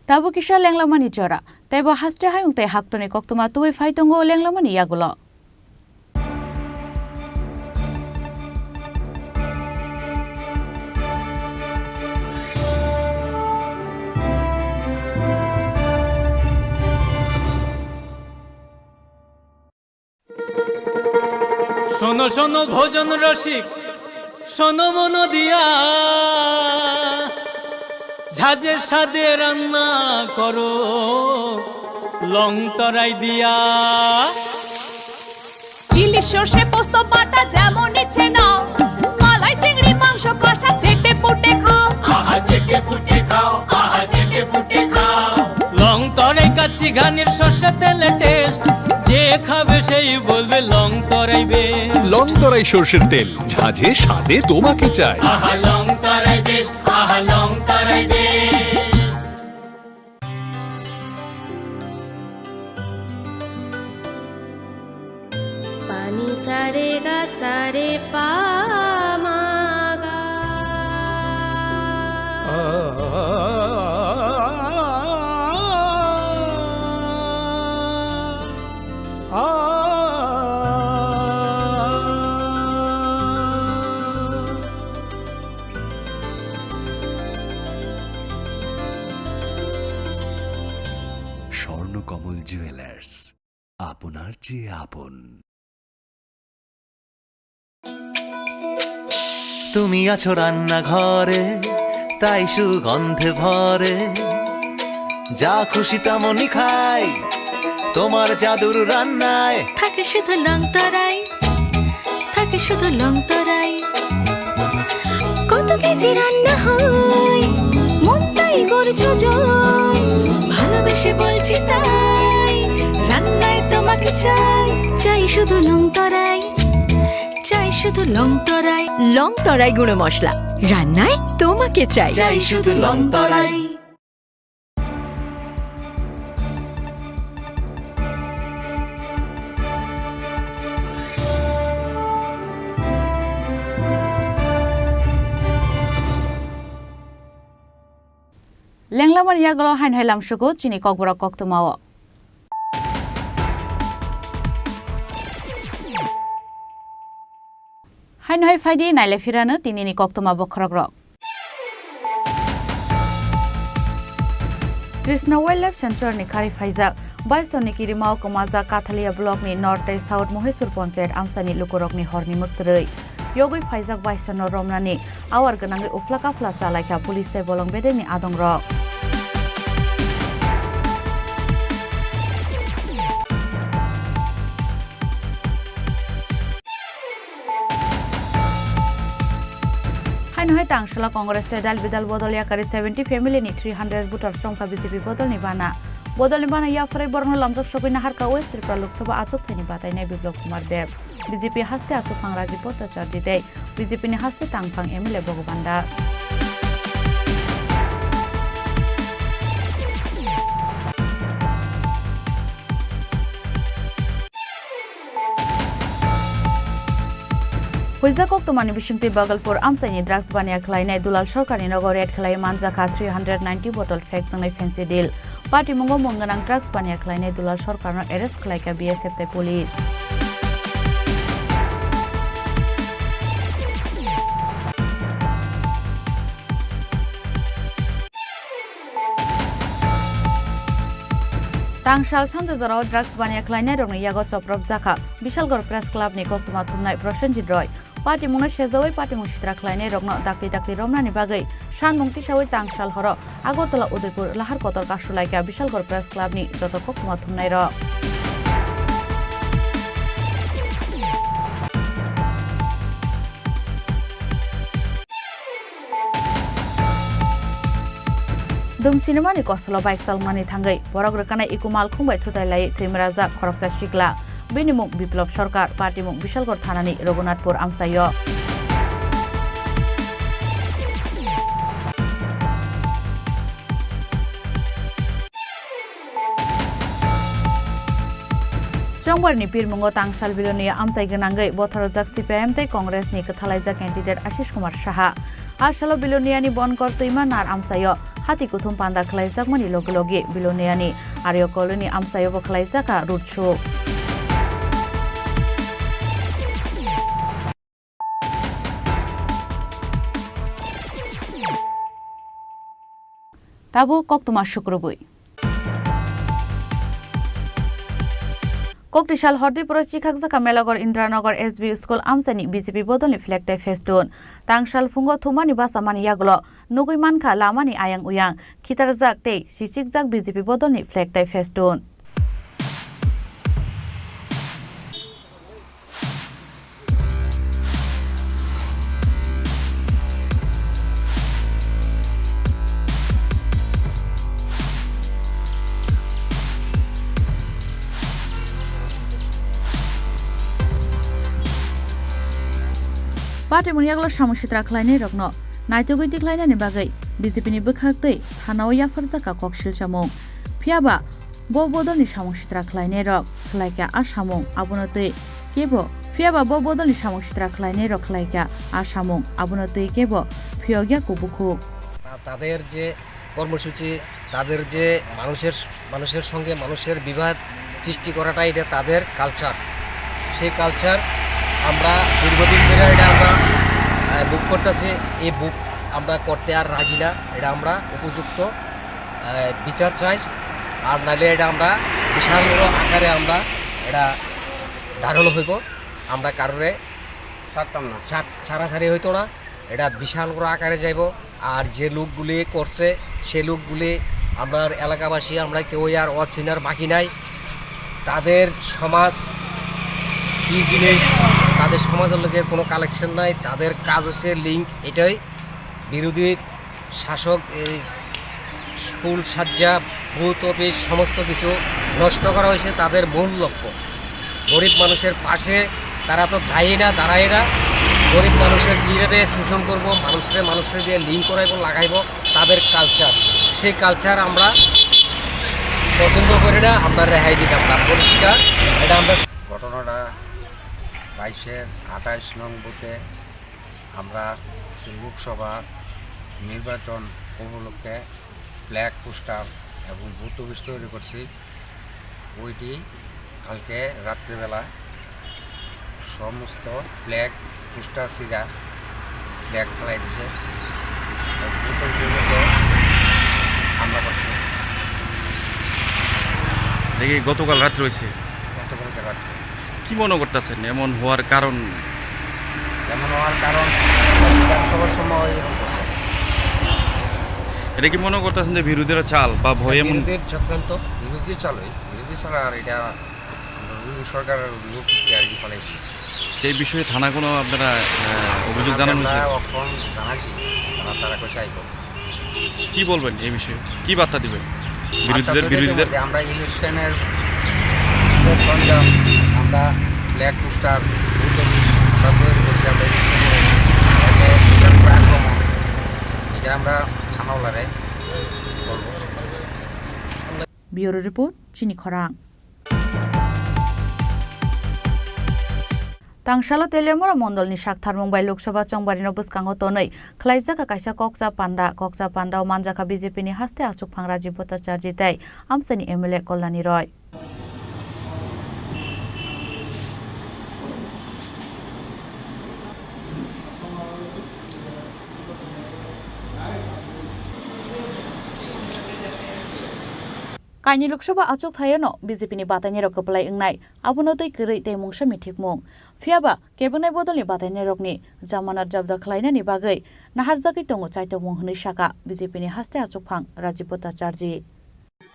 Tabuk kisa lenglamani jora. Teibo haste hayung tei haktorni koktwma tubui phai tongo lenglamani yagulo. শোনো শোনো ভোজন রসিক, শোনো মন দিয়া, ঝাঁঝের স্বাদে রান্না করো লং তরাই দিয়া। ইলিশ সর্ষে পোস্ত বাটা যেমন ইচ্ছে নাও, মালাই চিংড়ি মাংস কষা চেটে পুটে খাও। আহা চেটে পুটে খাও, আহা চেটে পুটে খাও। লং তরাই কাচ্চি ঘানির সর্ষে তেলে টেস্ট, যে খাবে সেই বলবে Longtharai best. Longtharai সর্ষের তেল, ঝাঁঝে স্বাদে তোমাকে চাই। আহা লং তরাই বেস্ট, আহা Longtharai best. Pani sa re ga sa re pa ma ga. Kamal jewellers, আপনার চেয়ে আপন। তুমি আছো রান্নাঘরে, তাই সুগন্ধে ভরে, যা খুশি তেমনই খাই, তোমার জাদুর রান্নায় থাকে শুধু লং তরাই, থাকে শুধু লং তরাই। কত কেজি রান্না হয়, মন তাই করছো জয়। ভালোবেসে বলছি তাই, রান্নায় তোমাকে চাই, চাই শুধু লং তরাই, চাই শুধু লং তরাই। লং তরাই গুঁড়ো মশলা, রান্নায় তোমাকে চাই। চাই শুধু লং তরাই। Lenglamani yagulo haino hai lamsugo chini kokborok koktwmao. Haino hai phaidi naile phirano tinini koktwma bokhorokrok. Trishna Wildlife Sanctuary ni kari phaijak Baisoni kirimao kwmajak Kathalia block ni North tei South Moheshpur Panchayat amchaini lukurokni horni mwktwrwi. Yogwi phaijak Baisonno romnani awar gwnangwi uphla kaphla chalaikha police tei bolong bedekni adongrok. Haino hai tangsala Congress tei dal bidal bodol yakari seventy family ni three hundred voter chongkha B J P bodolni bana. Bodolni bana yapharwi borokno lamjak sogwi naharkha West Tripura Lok Sabha achukthani batainai Biplab Kumar Deb. B J P haste achukphang Rajiv Bhattacharjee tei B J P ni haste tangphang M L A Bhagavan Das. Huijak koktwmani bisingtwi Bhagalpur amchaini drugs baniya khlainai Dulal Sarkarni nogo raid khlai manjakha three hundred ninety bottle phek chwngnai Phensedyl. Patimungo mung gwnang drugs baniya khlainai Dulal Sarkarno arrest khlaikha B S F tei police. Tangsal sanja jorao drugs baniya khlainairokni yago chopropjakha Bishalgarh Press Club ni koktwma thumnai Prosenjit Roy. Patimungno sejawi patimung sitra khlainairokno dakti dakti romnani bagwi sanmung tisawi tangsal horo Agartala Udaipur lahar kotor kasulaikha Bishalgarh Press Club ni joto koktwma thumnairok. Dum sinimani kosolo bike chaloknani thangwi borok rwkhanai iko malkhung bai thutai lai thwimrajak khoroksa sikla. Bini mung Biplab Sarkar, patimung Bishalgarh thanani Raghunathpur amchaio. Chongbarni pirmungo tangsal Bilonia amchai gwnangwi botharjak C P I M tei Congress ni kwthalaijak candidate Ashish Kumar Saha. A salo Biloniani Bonkor twima nar amchaio hati kuthum panda khlaijakmani logi logi Biloniani Arya Colony amchaiobo khlaijakha road show. Tabuk koktwma sukrubwi. Koktisal hordi poro chikhakjakha Melagar Indranagar S B School amchaini B J P bodolni flag tei festoon. Tangsal phungo thumani bachamani yagulo nugwi mankha lamani ayang uyang khitarjak tei sichikjak B J P bodolni flag tei festoon. Patimung yagulo samung sitra khlainairokno naitugwi tikhlainani bagwi B J P ni bwkhak tei thanao yapharjakha kok silchamung. Phiyaba bo bodolni samung sitra khlainairok khlaikha a samung, abono twi kebo, phiyaba bo bodolni samung sitra khlainairok khlaikha a samung, abono twi kebo phiyokya kubukhuk. তা-, তাদের যে কর্মসূচি, তাদের যে মানুষের, মানুষের সঙ্গে মানুষের বিবাদ সৃষ্টি করাটা, এটা তাদের কালচার। সেই কালচার আমরা দীর্ঘদিন ধরে এটা আমরা, আহ, ভোগ করতেছি। এই ভোগ আমরা করতে আর রাজি না। এটা আমরা উপযুক্ত, আহ, বিচার চাই। আর নাইলে এটা আমরা বিশাল বড় আকারে আমরা এটা ধারণ হইব। আমরা কারোরে ছাড়তাম না। ছাড়-, ছাড়াছাড়ি হইতো না, এটা বিশাল বড় আকারে যাইব। আর যে লোকগুলি করছে, সে লোকগুলি, আমরা এলাকাবাসী, আমরা কেউই আর অচিনার বাকি নাই। তাদের সমাজ কী জিনিস, তাদের সমাজের লগে কোনো কালেকশন নাই। তাদের কাজ হচ্ছে লিঙ্ক এটাই। বিরোধীর শাসক এই স্কুল সাজ্জা, ভূত অফিস, সমস্ত কিছু নষ্ট করা হয়েছে তাদের মূল লক্ষ্য। গরিব মানুষের পাশে তারা তো যায়ই না, দাঁড়ায় না। গরিব মানুষের কীভাবে শোষণ করব, মানুষরে মানুষরে দিয়ে লিঙ্ক করাইব, লাগাইব, তাদের কালচার। সেই কালচার আমরা পছন্দ করি না, আমরা রেহাই দিতাম না। পরিষ্কার, এটা আমরা ঘটনাটা বাইশের আঠাশ নং বুথে আমরা লোকসভা নির্বাচন উপলক্ষে ফ্ল্যাগ, পোস্টার এবং ভূত অফিস তৈরি করছি। ওইটি কালকে রাত্রিবেলা সমস্ত ফ্ল্যাগ, পোস্টার ছিঁড়া, ফ্ল্যাগ ফেলাই দিছে। আর ভূত অফিসের মধ্যে হামলা করছে। দেখি গতকাল রাত্রে হয়েছে। গতকালকে রাত্রে। কি মনে করতেছেন এমন হওয়ার কারণ? এমন হওয়ার কারণ বিধানসভার সময় এরকম করছে। এটা কি মনে করতেছেন যে বিরোধীরা চাল বা ভয় এমন? বিরোধীর চক্রান্ত। বিরোধী চালই, বিরোধী ছাড়া আর এটা আমরা সরকারের লোক কি আর কি ফেলাইছি। সেই বিষয়ে থানা কোনো আপনারা, আহ, অভিযোগ থানাতে জানানো আমরা হয়েছে? অখন জানাইছি, তারা, তারা কইছে আইব। কি বলবেন এই বিষয়ে? কি বার্তা দিবেন বার্তা বিরোধীদের, তো এটাই বিরোধীদের? দেবো যে আমরা ইলেকশনের যে সরঞ্জাম, আমরা ফ্ল্যাগ পোস্টার, ভূত অফিস আমরা তৈরি করছি, আমরা ইলেকশনে এতে বিরাট বড় আক্রমণ, এটা আমরা থানাওয়ালারে বলবো। Bureau report, Chini Khorang. Tangsalo Teliamura mondolni saktharmung bai Lok Sabha chongbarino bwskango tonwi khwlaijak kaisa kokcha panda. Kokcha pandao manjakha B J P ni haste achukphang Rajiv Bhattacharjee tei amchaini M L A Kalyani Roy. Kaini Lok Sabha achuk thaiono B J P ni batainirok kwplai wngnai, abono twi kwrwi tei mungsa mithikmung. Phiyaba kebengnaibodolni batainairokni jamanat jabda khlainani bagwi naharjagwi tongo chaitokmung hwnwi sakha B J P ni haste achukphang Rajiv Bhattacharjee.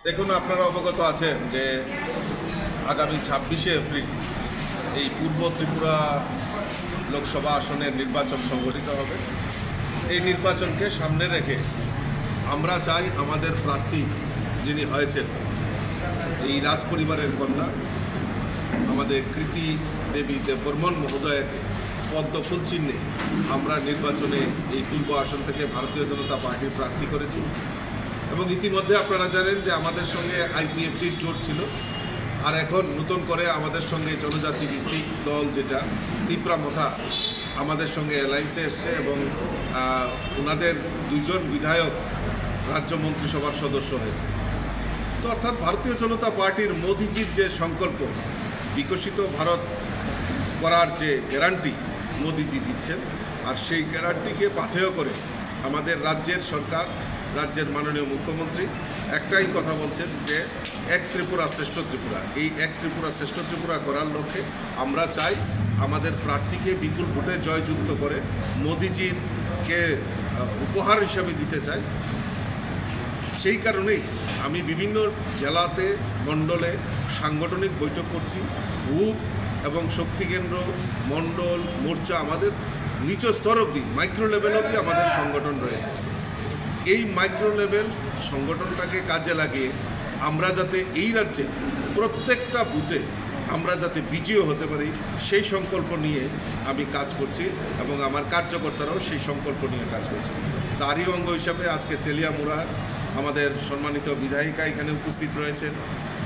দেখুন, আপনারা অবগত আছেন যে আগামী ছাব্বিশে এপ্রিল এই পূর্ব ত্রিপুরা লোকসভা আসনের নির্বাচন সংগঠিত হবে। এই নির্বাচনকে সামনে রেখে আমরা চাই আমাদের প্রার্থী যিনি হয়েছেন, এই রাজ পরিবারের কন্যা, আমাদের কৃতি দেবী দেববর্মন মহোদয়াকে পদ্ম ফুল চিহ্নে আমরা নির্বাচনে এই পূর্ব আসন থেকে ভারতীয় জনতা পার্টির প্রার্থী করেছি। এবং ইতিমধ্যে আপনারা জানেন যে আমাদের সঙ্গে আইপিএফটির জোট ছিল, আর এখন নতুন করে আমাদের সঙ্গে জনজাতি ভিত্তিক দল যেটা তিপ্রা মথা আমাদের সঙ্গে অ্যালায়েন্সে এসছে এবং, আহ, ওনাদের দুইজন বিধায়ক রাজ্য মন্ত্রিসভার সদস্য হয়েছে। তো অর্থাৎ ভারতীয় জনতা পার্টির মোদিজির যে সংকল্প, বিকশিত ভারত করার যে গ্যারান্টি মোদিজি দিচ্ছেন, আর সেই গ্যারান্টিকে পাথেয় করে আমাদের রাজ্যের সরকার, রাজ্যের মাননীয় মুখ্যমন্ত্রী একটাই কথা বলছেন যে এক ত্রিপুরা শ্রেষ্ঠ ত্রিপুরা। এই এক ত্রিপুরা শ্রেষ্ঠ ত্রিপুরা করার লক্ষ্যে আমরা চাই আমাদের প্রার্থীকে বিপুল ভোটে জয়যুক্ত করে মোদিজিকে, আহ, উপহার হিসাবে দিতে চাই। সেই কারণেই আমি বিভিন্ন জেলাতে, মণ্ডলে সাংগঠনিক বৈঠক করছি। বুথ এবং শক্তিকেন্দ্র, মণ্ডল, মোর্চা, আমাদের নিচ স্তর অবধি, মাইক্রো লেভেল অবধি আমাদের সংগঠন রয়েছে। এই মাইক্রো লেভেল সংগঠনটাকে কাজে লাগিয়ে আমরা যাতে এই রাজ্যে প্রত্যেকটা বুথে আমরা যাতে বিজয়ী হতে পারি, সেই সংকল্প নিয়ে আমি কাজ করছি এবং আমার কার্যকর্তারাও সেই সংকল্প নিয়ে কাজ করছে। তারই অঙ্গ হিসাবে আজকে তেলিয়ামুড়া আমাদের সম্মানিত বিধায়িকা এখানে উপস্থিত রয়েছেন,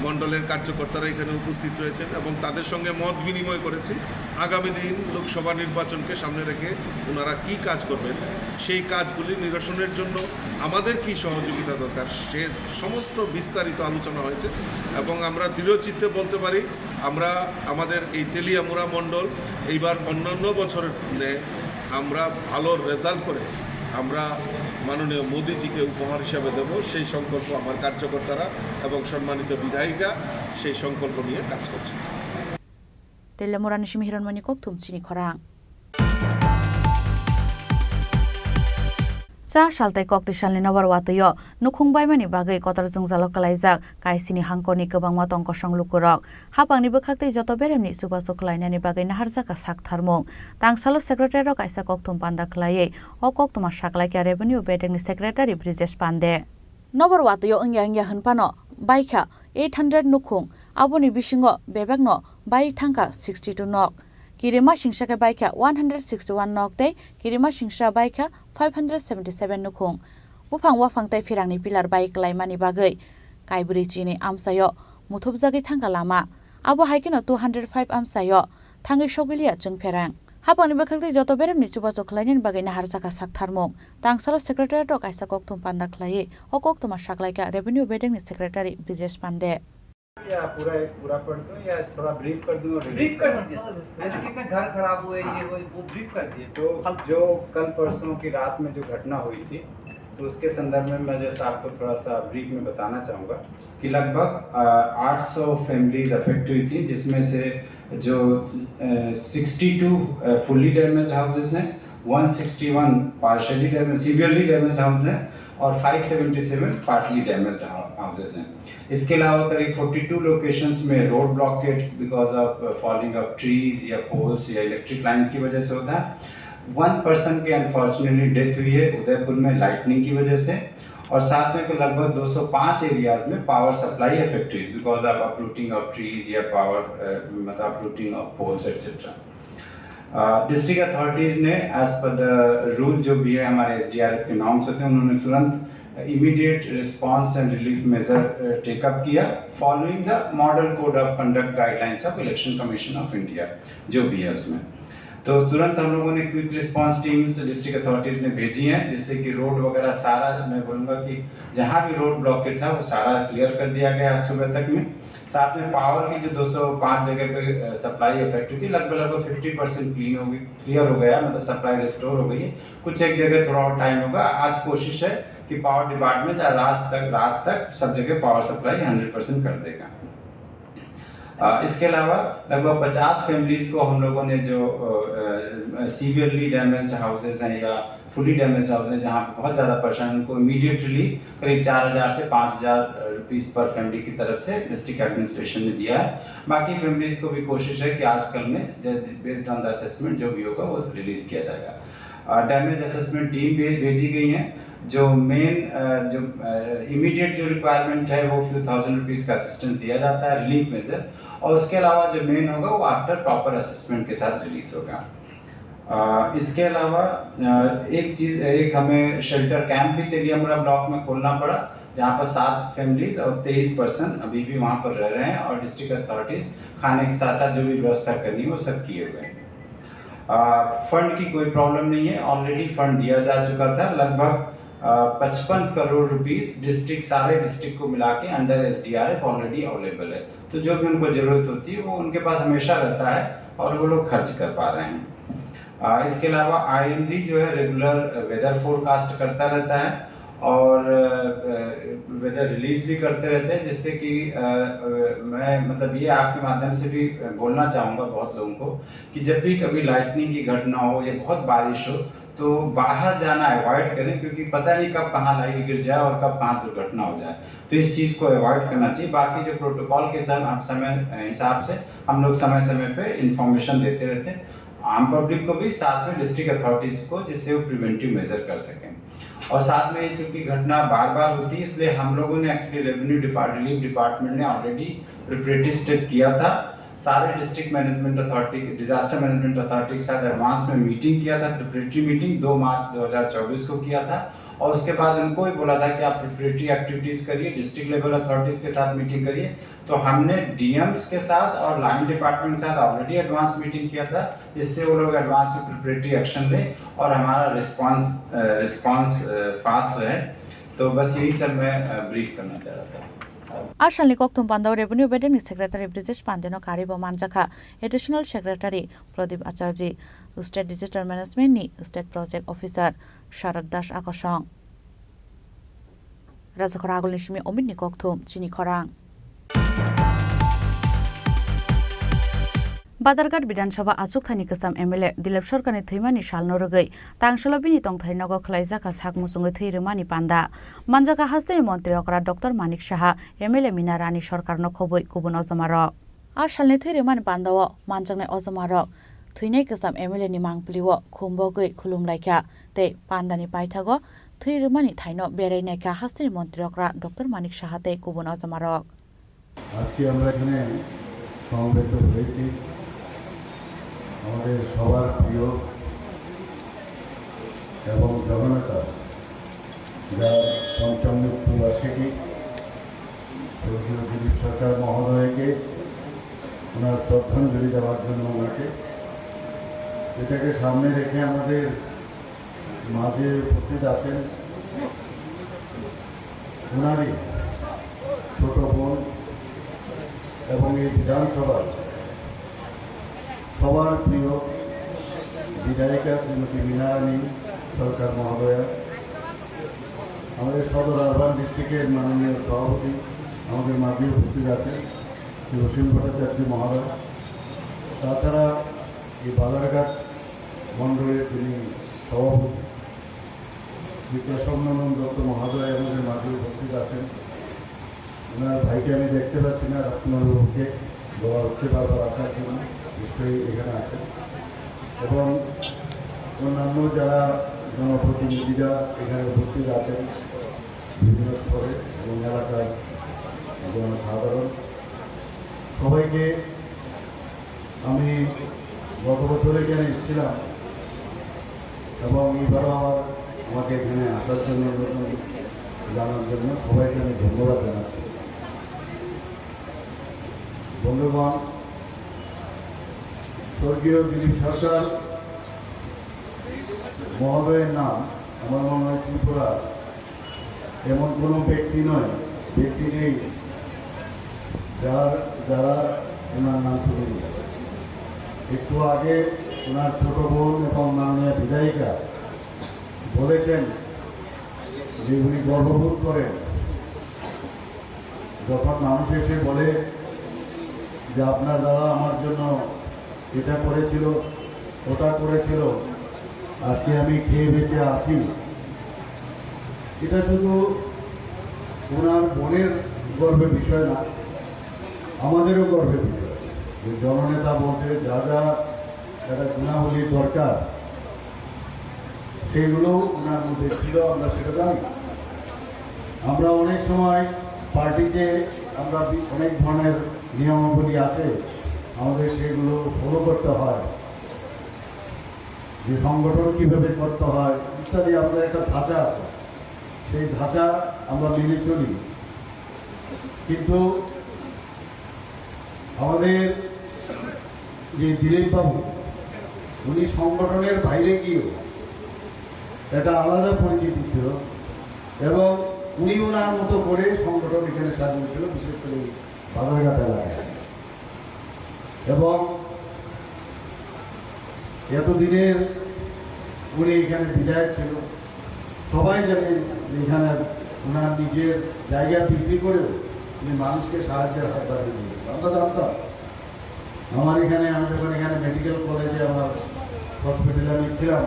মণ্ডলের কার্যকর্তারা এখানে উপস্থিত রয়েছেন এবং তাদের সঙ্গে মত বিনিময় করেছি। আগামী দিন লোকসভা নির্বাচনকে সামনে রেখে ওনারা কি কাজ করবেন, সেই কাজগুলি নিরসনের জন্য আমাদের কি সহযোগিতা দরকার, সে সমস্ত বিস্তারিত আলোচনা হয়েছে। এবং আমরা দৃঢ় চিত্তে বলতে পারি, আমরা আমাদের এই তেলিয়ামুড়া মণ্ডল এইবার অন্যান্য বছরের ন্যায় আমরা ভালো রেজাল্ট করে আমরা মাননীয় মোদিজিকে উপহার হিসাবে দেব, সেই সংকল্প আমার কার্যকর্তারা এবং সম্মানিত বিধায়িকা সেই সংকল্প নিয়ে কাজ করছে। Telemurani simi Hiranmani kokthum chini khorang. Cha sal tei kokti salni nobar watwi-o nukhung baimani bagwi kotor jwngjalo kwlaijak Kaisini hangkorni kwbangma tong kosong lukurok. Hapangni bwkhaktwi joto beremni chubachu khlainani bagwi naharjak kha sak tharmung. Tangsalo secretary-o kaisa kokthum panda khlaiwi o koktwma saklaikha Revenue bedekni secretary Brijesh Pande. Nobar watwi-o wngya wngya hwnphano baikha eight hundred nukhung, aboni bisingo bebakno bai thangkha sixty two nok. Kirima singsa khe baikha one hundred sixty one nok tei kirima singsa baikha five hundred seventy seven nukhung. Buphang waphang tei phirangni pillar bai klaimani bagwi kaibrwi chini amchaio muthupjagwi thangkha lama. Abo hai kheno two hundred five amchaio thangwi sogwiliya chwngpherang. Hapangni bwkhaktwi joto beremni chubachu khlainani bagwi naharjak kha sak tharmung. Tangsalo secretariat-o kaisa kokthum panda khlaiwi o koktwma saklaikha Revenue bedekni secretary Brijesh Pande. या पूरा, पूरा पढ़ दूं या थोड़ा ब्रीफ कर दूं और रिलीज ब्रीफ कर कर दूं? दीजिए सर। जैसे कितने घर खराब हुए, ये वो, वो ब्रीफ कर दिए। तो हम जो कल परसों की रात में जो घटना हुई थी, तो उसके संदर्भ में मैं जैसे आपको थोड़ा सा ब्रीफ में बताना चाहूँगा कि लगभग, अ, आठ सौ फैमिलीज अफेक्ट हुई थी, जिसमें से जो, अ, सिक्सटी टू, अ, फुल्ली डैमेज्ड हाउसेस हैं, one sixty one partially damage, severely damaged house हैं और five seventy seven partly damaged how-, houses हैं। इसके अलावा करीब फ़ोर्टी टू लोकेशंस में road blockade because of falling of trees या पोल्स या इलेक्ट्रिक लाइंस की वजह से होता है। वन पर्सन की अनफॉर्चुनेटली डेथ हुई है उदयपुर में लाइटनिंग की वजह से, और साथ में तो लगभग दो सौ पाँच एरियाज में पावर सप्लाई अफेक्ट हुई because of uprooting of trees या पावर, अ, मतलब uprooting of poles etcetera। A, district authorities ने as per the rule जो भी है हमारे एसडीआरएफ के नॉर्म्स होते हैं, उन्होंने तुरंत immediate response and relief measure, uh, take up किया following the Model Code of Conduct Guidelines of Election Commission of India, जो भी है उसमें। तो तुरंत हम लोगों ने quick response teams district authorities ने भेजी हैं, जिससे कि रोड वगैरह सारा, मैं बोलूँगा कि जहाँ भी रोड ब्लॉकेड था, वो सारा क्लियर कर दिया गया आज सुबह तक में। साथ में पावर की जो दो सौ पाँच जगह पे, अ, सप्लाई अफेक्ट हुई थी, लगभग, लगभग फिफ्टी परसेंट क्लीन हो गई, क्लियर हो गया, मतलब सप्लाई रिस्टोर हो गई है। कुछ एक जगह थोड़ा और टाइम होगा, आज कोशिश है कि पावर डिपार्टमेंट आज रात तक, रात तक सब जगह पावर सप्लाई हंड्रेड परसेंट कर देगा। अ, इसके अलावा लगभग पचास फैमिलीज को हम लोगों ने जो, अ, अ, सीवियरली डैमेज्ड हाउसेज हैं या फुली डैमेज्ड हाउस हैं, जहाँ पे बहुत ज़्यादा परेशान, उनको इमीडिएटली करीब चार हज़ार से पाँच हज़ार रुपीस पर फैमिली की तरफ से डिस्ट्रिक्ट एडमिनिस्ट्रेशन ने दिया है। बाकी फैमिलीज को भी कोशिश है कि आजकल में, based on the assessment, जो भी होगा, वो रिलीज किया जाएगा। अ, डैमेज असेसमेंट टीम भी भेजी गई है। जो मेन, अ, जो, अ, इमीडिएट जो रिक्वायरमेंट है, वो फ्यू थाउजेंड रुपीस का असिस्टेंस दिया जाता है, रिलीफ मेजर, और उसके अलावा जो मेन होगा, वो आफ्टर प्रॉपर असेसमेंट के साथ रिलीज होगा। अ, इसके अलावा, अ, एक चीज़, एक हमें शेल्टर कैंप भी तेलियामुड़ा ब्लॉक में खोलना पड़ा, जहाँ पर सात फैमिलीज और तेईस पर्सन अभी भी वहाँ पर रह रहे हैं और डिस्ट्रिक्ट अथॉरिटीज खाने के साथ साथ जो भी व्यवस्था करनी है, वो सब किए हुए हैं। अ, फंड की कोई प्रॉब्लम नहीं है, ऑलरेडी फंड दिया जा चुका था। लगभग, अ, पचपन करोड़ रुपीस डिस्ट्रिक्ट, सारे डिस्ट्रिक्ट को मिला के अंडर एसडीआरएफ ऑलरेडी अवेलेबल है। तो जो भी उनको ज़रूरत होती है, वो उनके पास हमेशा रहता है और वो लोग खर्च कर पा रहे हैं। अ, इसके अलावा आईएमडी जो है, रेगुलर वेदर फोरकास्ट करता रहता है और, अ, वेदर रिलीज भी करते रहते हैं, जिससे कि, अ, अ, मैं, मतलब, ये आपके माध्यम से भी बोलना चाहूँगा बहुत लोगों को कि जब भी कभी लाइटनिंग की घटना हो या बहुत बारिश हो, तो बाहर जाना अवॉइड करें, क्योंकि पता नहीं कब कहाँ लाइट गिर जाए और कब कहाँ दुर्घटना हो जाए। तो इस चीज़ को अवॉइड करना चाहिए। बाकी जो प्रोटोकॉल के सब हम समय, अ, हिसाब से हम लोग समय समय पे इंफॉर्मेशन देते रहते हैं आम पब्लिक को भी, साथ में डिस्ट्रिक्ट अथॉरिटीज को, जिससे वो प्रिवेंटिव मेजर कर सकें। और साथ में ये चूंकि घटना बार बार होती है, इसलिए हम लोगों ने, actually revenue depart-, relief department ने ऑलरेडी प्रिपरेटरी स्टेप किया था। सारे district management authority, disaster management authority के साथ एडवांस में मीटिंग किया था, प्रिपरेटरी मीटिंग दो मार्च दो हज़ार चौबीस को किया था। और उसके बाद उनको भी बोला था कि आप प्रिपरेटरी एक्टिविटीज करिए, डिस्ट्रिक्ट लेवल अथॉरिटीज के साथ मीटिंग करिए। तो हमने डीएम्स के साथ और लाइन डिपार्टमेंट के साथ ऑलरेडी एडवांस मीटिंग किया था, जिससे वो लोग एडवांस में प्रिपरेटरी एक्शन लें और हमारा रिस्पांस, अ, रिस्पांस, अ, फास्ट रहे। तो बस यही सब मैं, अ, ब्रीफ करना चाह रहा था। A salni kokthum pandao Revenue bedekni Secretary Brijesh Pandeno karibo manjakha Additional Secretary Pradip Acharji, State Disaster Management ni State Project Officer Sharad Das Akosong. Rajakhor Agulni simi Omitni kokthum chini khorang. Badarghat Bidhan Sabha achukthani kwcham M L A Dilip Sarkarni thwimani salno rwgwi tangsalo bini tongthai nogo khwlaijak kha sak muchungwi thwi rwmani panda. Manjak kha hasteni montri okra Doctor Manik Saha, M L A Mina Rani Sarkarno khobwi kubun ojomarok. A salni thwi rwmani pandao manjaknai ojomarok thwinai kwcham M L A ni mangpili o khum bogwi khulum lai kha tei pandani paithago thwi rwmani thaino berai nai kha hasteni montri okra Doctor Manik Saha tei kubun ojomarok. আজকে আমরা এখানে সমবেত হয়েছি আমাদের সবার প্রিয় এবং জননেতা, যার পঞ্চম মৃত্যুবার্ষিকী, স্বর্গীয় দিলীপ সরকার মহোদয়কে ওনার শ্রদ্ধাঞ্জলি দেওয়ার জন্য ওনাকে, এটাকে সামনে রেখে আমাদের মাঝে উপস্থিত আছেন ওনারই ছোট বোন এবং এই বিধানসভার সবার প্রিয় বিধায়িকা শ্রীমতী মীনা রানী সরকার মহোদয়া, আমাদের সদর আরবান ডিস্ট্রিক্টের মাননীয় সভাপতি আমাদের মাঝে উপস্থিত আছেন শ্রী অসীম ভট্টাচার্য মহারাজ, তাছাড়া এই বাজারঘাট মণ্ডলের যিনি সভাপতি শ্রী কেশব নন্দন দত্ত মহোদয় আমাদের মাঝে উপস্থিত আছেন। ওনার ভাইকে আমি দেখতে পাচ্ছি না, রত্নবাবুকে বলা হচ্ছে বারবার আসার জন্য, নিশ্চয়ই এখানে আছেন। এবং অন্যান্য যারা জনপ্রতিনিধিরা এখানে উপস্থিত আছেন বিভিন্ন স্তরে এবং এলাকার জনসাধারণ, সবাইকে আমি গত বছর এখানে এসেছিলাম এবং এবারও আবার আমাকে এখানে আসার জন্য, নতুন জানার জন্য সবাইকে আমি ধন্যবাদ জানাচ্ছি। বন্ধুগণ, স্বর্গীয় দিলীপ সরকার মহোদয়ের নাম আমার মনে হয় ত্রিপুরা এমন কোনো ব্যক্তি নয়, ব্যক্তি নেই যার, যারা ওনার নাম শুনেনি। একটু আগে ওনার ছোট বোন এবং মাননীয় বিধায়িকা বলেছেন যে উনি গর্ববোধ করেন যখন মানুষ এসে বলে যে আপনার দাদা আমার জন্য এটা করেছিল, ওটা করেছিল, আজকে আমি খেয়ে বেঁচে আছি। এটা শুধু ওনার বোনের গর্বের বিষয় না, আমাদেরও গর্বের বিষয় যে জননেতা বলতে যা যা একটা গুণাবলীর দরকার, সেগুলো ওনার মধ্যে ছিল, আমরা সেটা জানি। আমরা অনেক সময় পার্টিতে আমরা বি-, অনেক ধরনের নিয়মাবলী আছে, আমাদের সেগুলো ফলো করতে হয়। যে সংগঠন কিভাবে করতে হয় ইত্যাদি, আমাদের একটা ধাঁচা আছে, সেই ধাঁচা আমরা মেনে চলি। কিন্তু আমাদের যে দিলীপ বাবু, উনি সংগঠনের বাইরে গিয়েও একটা আলাদা পরিচিতি ছিল এবং উনি ওনার মতো করে সংগঠন এখানে সাজিয়েছিল, বিশেষ করে এই বাজারঘাট এলাকায়। এবং এতদিনের উনি এখানে বিধায়ক ছিল, সবাই জানেন যে এখানে ওনার নিজের জায়গা বিক্রি করেও উনি মানুষকে সাহায্যের হাত বাড়িয়ে দিয়েছেন। আমরা জানতাম, আমার এখানে, আমি যখন এখানে মেডিকেল কলেজে আমার হসপিটালে আমি ছিলাম,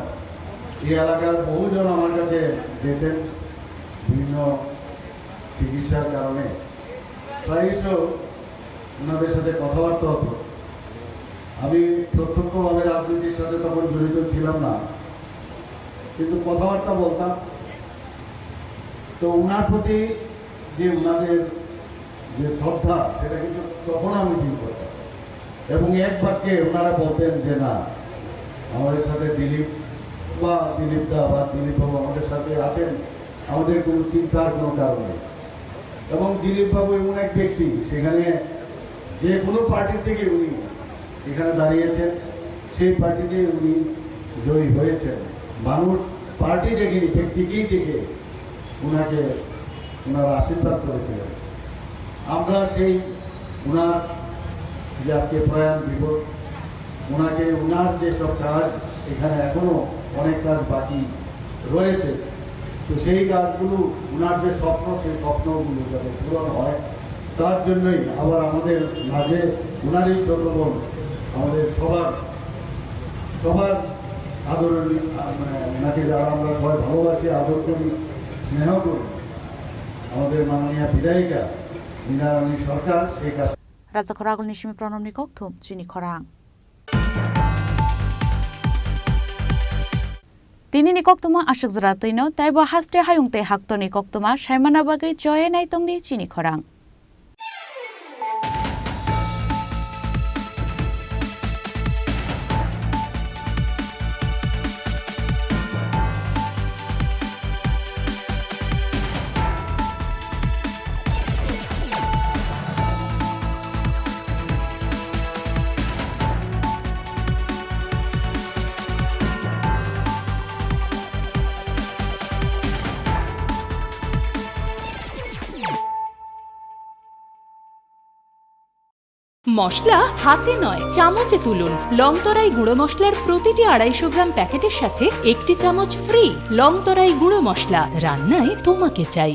এই এলাকার বহুজন আমার কাছে যেতেন বিভিন্ন চিকিৎসার কারণে, প্রায়শ ওনাদের সাথে কথাবার্তা হতো। আমি প্রত্যক্ষভাবে রাজনীতির সাথে তখন জড়িত ছিলাম না, কিন্তু কথাবার্তা বলতাম। তো ওনার প্রতি যে ওনাদের যে শ্রদ্ধা, সেটা কিন্তু তখন আমি ফিল করতাম। এবং এক বাক্যে ওনারা বলতেন যে, "না, আমাদের সাথে দিলীপ বা দিলীপ দা বা দিলীপ বাবু আমাদের সাথে আছেন, আমাদের কোনো চিন্তার কোনো কারণ নেই।" এবং দিলীপ বাবু এমন এক ব্যক্তি, সেখানে যে কোনো পার্টি থেকে উনি এখানে দাঁড়িয়েছেন, সেই পার্টিতে উনি জয়ী হয়েছেন। মানুষ পার্টি দেখেনি, ব্যক্তিকেই দেখে ওনাকে, ওনারা আশীর্বাদ করেছিলেন। আমরা সেই ওনার যে আজকে প্রয়াণ দিবস, ওনাকে, ওনার যে সব কাজ, এখানে এখনো অনেক কাজ বাকি রয়েছে, সেই কাজগুলো, ওনার যে স্বপ্ন, সেই স্বপ্নগুলো যাতে পূরণ হয়, তার জন্যই আবার আমাদের মাঝে ওনারই ছোট বোন, আমাদের সবার, সবার আদরণীয়, আ, মানে, ওনাকে যারা আমরা সবাই ভালোবাসি, আদর করি, স্নেহ করি, আমাদের মাননীয় বিধায়িকা মীরা রানী সরকার সেই কাজ Rachakhor Agulni simi Pranamni kokthum chini khorang. Tinini koktwma aswk jora twino, teibo haste hayung tei haktorni koktwma saimana bagwi choya nai tongdi chini khorang. মশলা হাতে নয়, চামচে তুলুন। লংতরাই গুঁড়ো মশলার প্রতিটি আড়াইশো গ্রাম প্যাকেটের সাথে একটি চামচ ফ্রি। লংতরাই গুঁড়ো মশলা, রান্নায় তোমাকে চাই।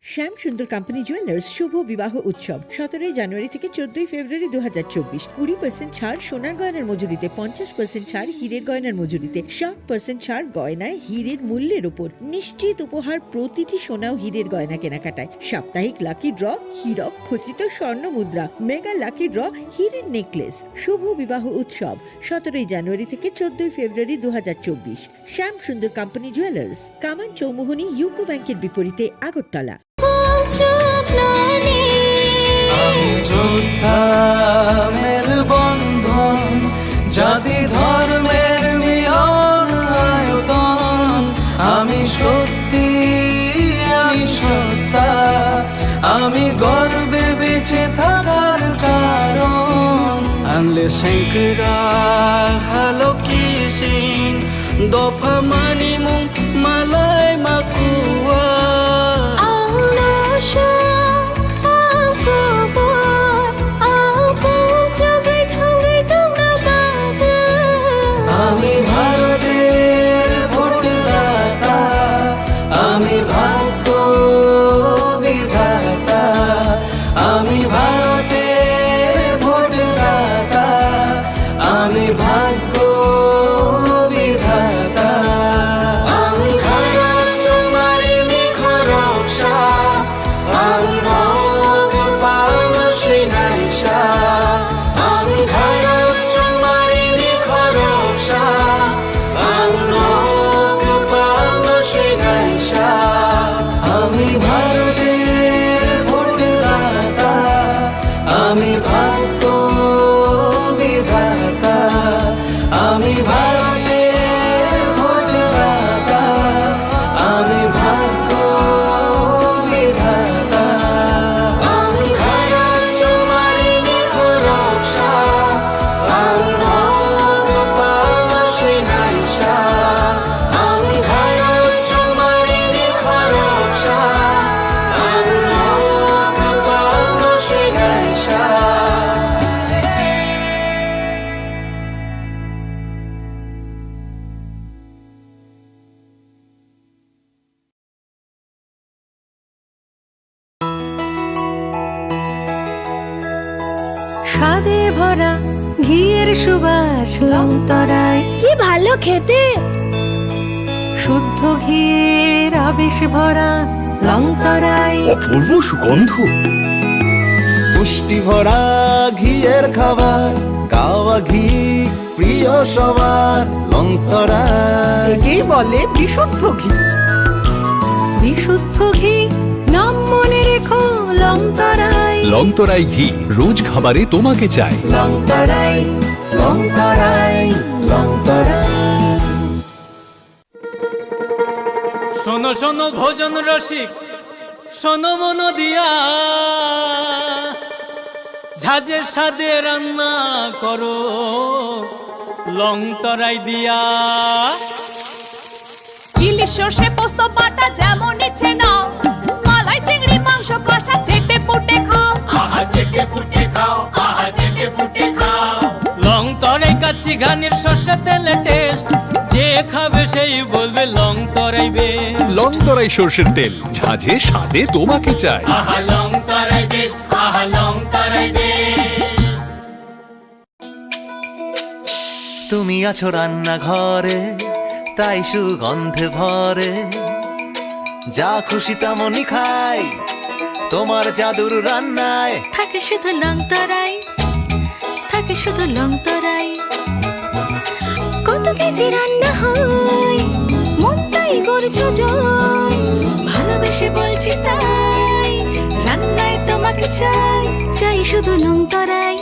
শ্যাম সুন্দর কোম্পানি জুয়েলার্স শুভ বিবাহ উৎসব সতেরোই জানুয়ারি থেকে চোদ্দই ফেব্রুয়ারি দু হাজার চব্বিশ। কুড়ি পার্সেন্ট ছাড় সোনার গয়নার মজুরিতে, পঞ্চাশ পার্সেন্ট ছাড় হীরের গয়নার মজুরিতে, সাত পার্সেন্ট ছাড় গয়নায় হীরের মূল্যের উপর। নিশ্চিত উপহার প্রতিটি সোনা ও হীরের গয়না কেনাকাটায়। সাপ্তাহিক লাকি ড্র, হীরক খচিত স্বর্ণ মুদ্রা, মেগা লাকি ড্র, হীরের নেকলেস। শুভ বিবাহ উৎসব সতেরোই জানুয়ারি থেকে চোদ্দই ফেব্রুয়ারি দু হাজার চব্বিশ। শ্যাম সুন্দর কোম্পানি জুয়েলার্স, কামান চৌমুহনী ইউকো ব্যাংকের বিপরীতে আগরতলা। আমি যোদ্ধা মেলবন্ধন, জাতি ধর্মের মিলন আয়তন। আমি শক্তি, আমি সত্তা, আমি গর্বে বেঁচে থাকার কারণ। Ang le sengkra haloki sing dopha manimung malai makua. Ang no song, ang kubur, ang kung chugui thangui tongna bagwi. আমি ভারতের ভোটদাতা, আমি ভাগ্য বিধাতা। আমি ভারতের ভোটদাতা, আমি ভাগ্য বিধাতা। আমি ভারত তোমার নিখরকশা, আমি রোগ পালসি নাইশা। আমি ভারত তোমার নিখরকশা, আমি রোগ পালসি নাইশা। আমি ভারতের ভোটদাতা, আমি ভাগ্য বিধাতা। আমি ভারতের ভোটদাতা, আমি ভাগ্য বিধাতা। আমি ভারত তোমার নিখরকশা, আমি রোগ পালসি নাইশা। আমি ভারত তোমার নিখরকশা, আমি রোগ পালসি নাইশা। স্বাদে ভরা ঘিয়ের সুবাস লংতরাই। কি ভালো খেতে! শুদ্ধ ঘিয়ের আবেশ ভরা লংতরাই। অপূর্ব সুগন্ধ। পুষ্টি ভরা ঘিয়ের খাবার, গাওয়া ঘি প্রিয় সবার, লংতরাই। একেই বলে বিশুদ্ধ ঘি। বিশুদ্ধ ঘি, নাম মনে রেখো, লংতরাই। লংতরাই ঘি, রোজ খাবারে তোমাকে চাই। লংতরাই, লংতরাই, লংতরাই। শোনো শোনো ভোজন রসিক, শোনো মন দিয়া, ঝাঁঝের স্বাদে রান্না করো লং তরাই দিয়া। ইলিশ সর্ষে পোস্ত বাটা যেমন ইচ্ছে নাও, মালাই চিংড়ি মাংস কষা চেটে পুটে খাও। আহা চেটে পুটে খাও, আহা চেটে পুটে খাও। লং তরাই কাচ্চি ঘানির সর্ষে তেলে টেস্ট, যে খাবে সেই বলবে লং তরাই বেস্ট। লং লংতরাই সর্ষের তেল, ঝাঁঝে স্বাদে তোমাকে চাই। আহা লংতরাই বেস্ট, আহা লংতরাই বেস্ট। তুমি আছো রান্নাঘরে, তাই সুগন্ধে ভরে। যা খুশি তেমনই খাই, তোমার জাদুর রান্নায়। থাকে শুধু লংতরাই, থাকে শুধু লংতরাই। কত কেজি রান্না হয়, মনটাই করছো জয়। ভালোবেসে বলছি তাই, রান্নায় তোমাকে চাই। চাই শুধু লংতরাই,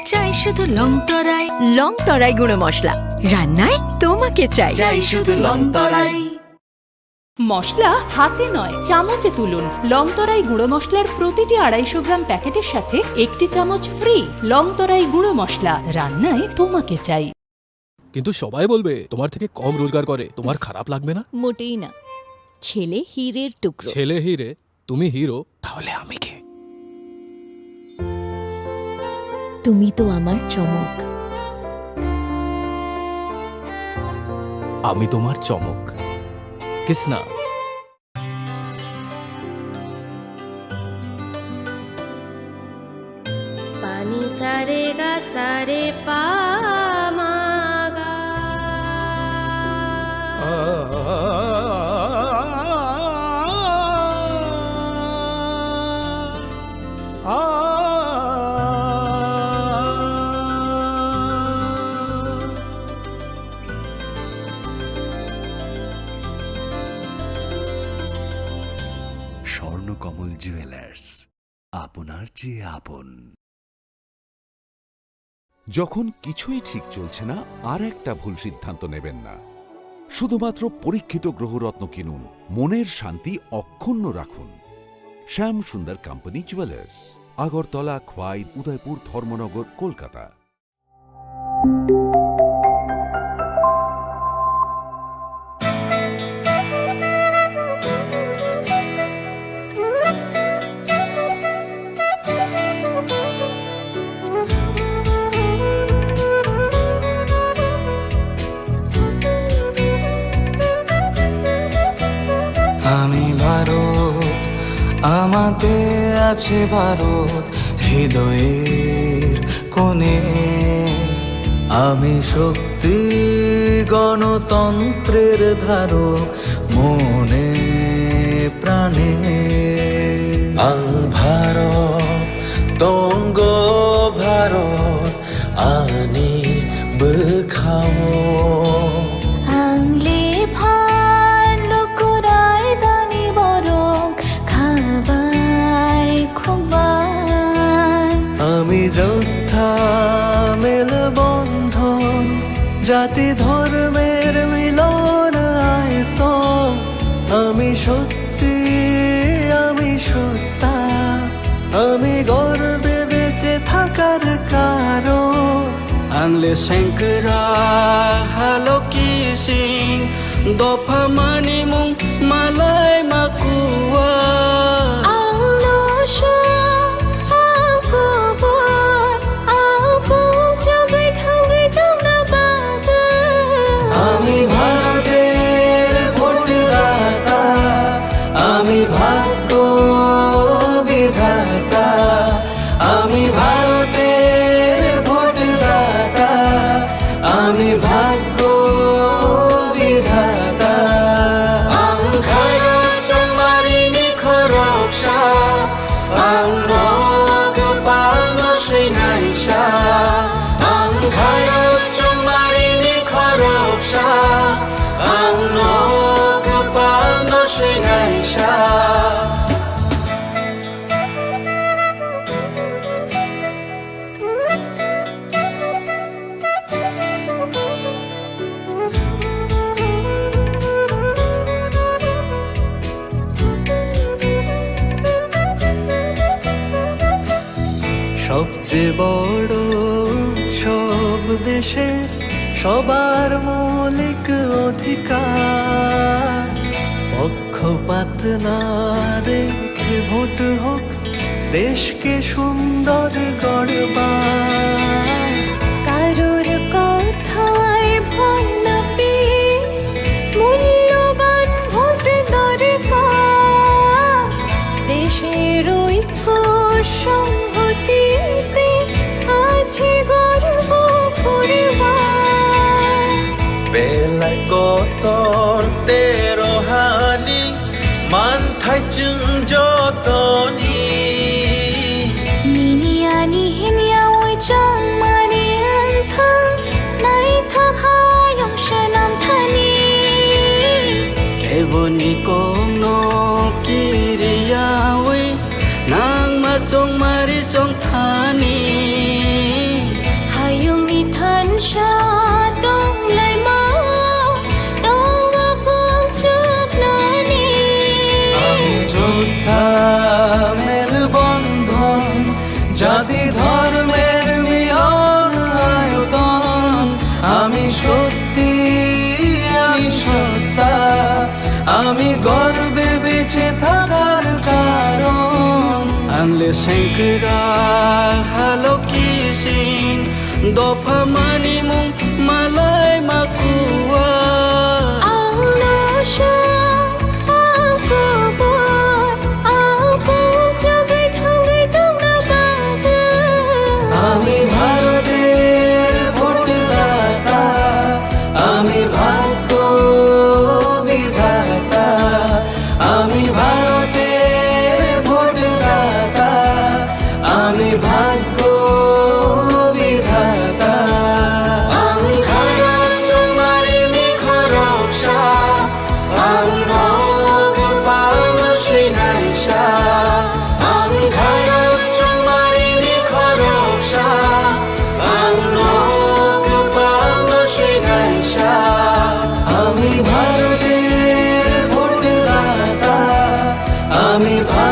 চাই শুধু লংতরাই। লংতরাই গুঁড়ো মশলা, রান্নায় তোমাকে চাই। চাই শুধু লংতরাই। মশলা হাতে নয়, চামচে তুলুন। লংতরাই গুঁড়ো মশলার প্রতিটি আড়াইশো গ্রাম প্যাকেটের সাথে একটি চামচ ফ্রি। লংতরাই গুঁড়ো মশলা, রান্নায় তোমাকে চাই। কিন্তু সবাই বলবে তোমার থেকে কম রোজগার করে, তোমার খারাপ লাগবে না? মোটেই না। ছেলে হীরের টুকরো। ছেলে হীরে, তুমি হিরো, তাহলে আমি কে? তুমি তো আমার চমক। আমি তোমার চমক। কিসনা। পানি সারে গা সারে পা মা গা। স্বর্ণকমল জুয়েলার্স, আপনার চেয়ে আপন। যখন কিছুই ঠিক চলছে না, আর একটা ভুল সিদ্ধান্ত নেবেন না। শুধুমাত্র পরীক্ষিত গ্রহরত্ন কিনুন, মনের শান্তি অক্ষুণ্ণ রাখুন। শ্যাম সুন্দর কোম্পানি জুয়েলার্স, আগরতলা, খোয়াই, উদয়পুর, ধর্মনগর, কলকাতা। আমি ভারত, আমাতে আছে ভারত হৃদয়ের কোণে। আমি শক্তি গণতন্ত্রের ধারক মনে প্রাণে। Ang Bharat, tongo Bharat, ani bwkhao. Ang le phan lukurai dani borok khabai khukbai. Ami jotha melbondhon, jati dhormer milon aito. Ami sot সত্যি আমি সত্তা, আমি গর্বে বেঁচে থাকার কারণ। Ang le sengkra haloki sing, dopha manimung malai makua. Ang no sha, ang kubur, ang kung chagui thangui tongna bagwi. আমি ভারতের ভোটদাতা, আমি ভাগ্য বিধাতা, আমি ভারতের ভোটদাতা, আমি ভাগ্য বিধাতা। Ang Bharat chongmarini khoroksa, ang no kwpal no swinaisa. Ang Bharat chongmarini khoroksa, ang no kwpal no swinaisa. সবচেয়ে বড় উৎসব দেশের সবার মৌলিক অধিকার। পক্ষপাত না রেখে ভোট হোক দেশকে সুন্দর গড়বার। কারোর কথায় ভয় না পেয়ে মূল্যবান ভোট দর সংহতিতে আছে গর্ব পরিবার। Belai kotor tero hani manthai chwng jotoni. Nini ani hinya ui chongmani wngthang naithok hayung swnam thani. Keboni kokno kiriyawi nangma chongmari chongthani. Hayungni thansa tonglaima tongo kongchuknani. আমি যোদ্ধা মেলবন্ধন, জাতি ধর্মের মিলন আয়তন। আমি সত্যি, আমি সত্তা, আমি গর্বে বেঁচে থাকার কারণ। Ang le sengkra halo kising, dopha mani mung malai makua. Ang no sha, ang kubur, ang kung chugui thangui tongna bagwi. আমি ভারতের ভোটদাতা, আমি ভাগ্য বিধাতা, আমি ভারতের ভোটদাতা, আমি ভাগ্য বিধাতা। Ang Bharat chongmari ni khoroksa, ang no kwpal no swinaisa. Ang Bharat chongmari ni khoroksa, ang no kwpal no swinaisa. আমি ভারতের ভোটদাতা, আমি ভারত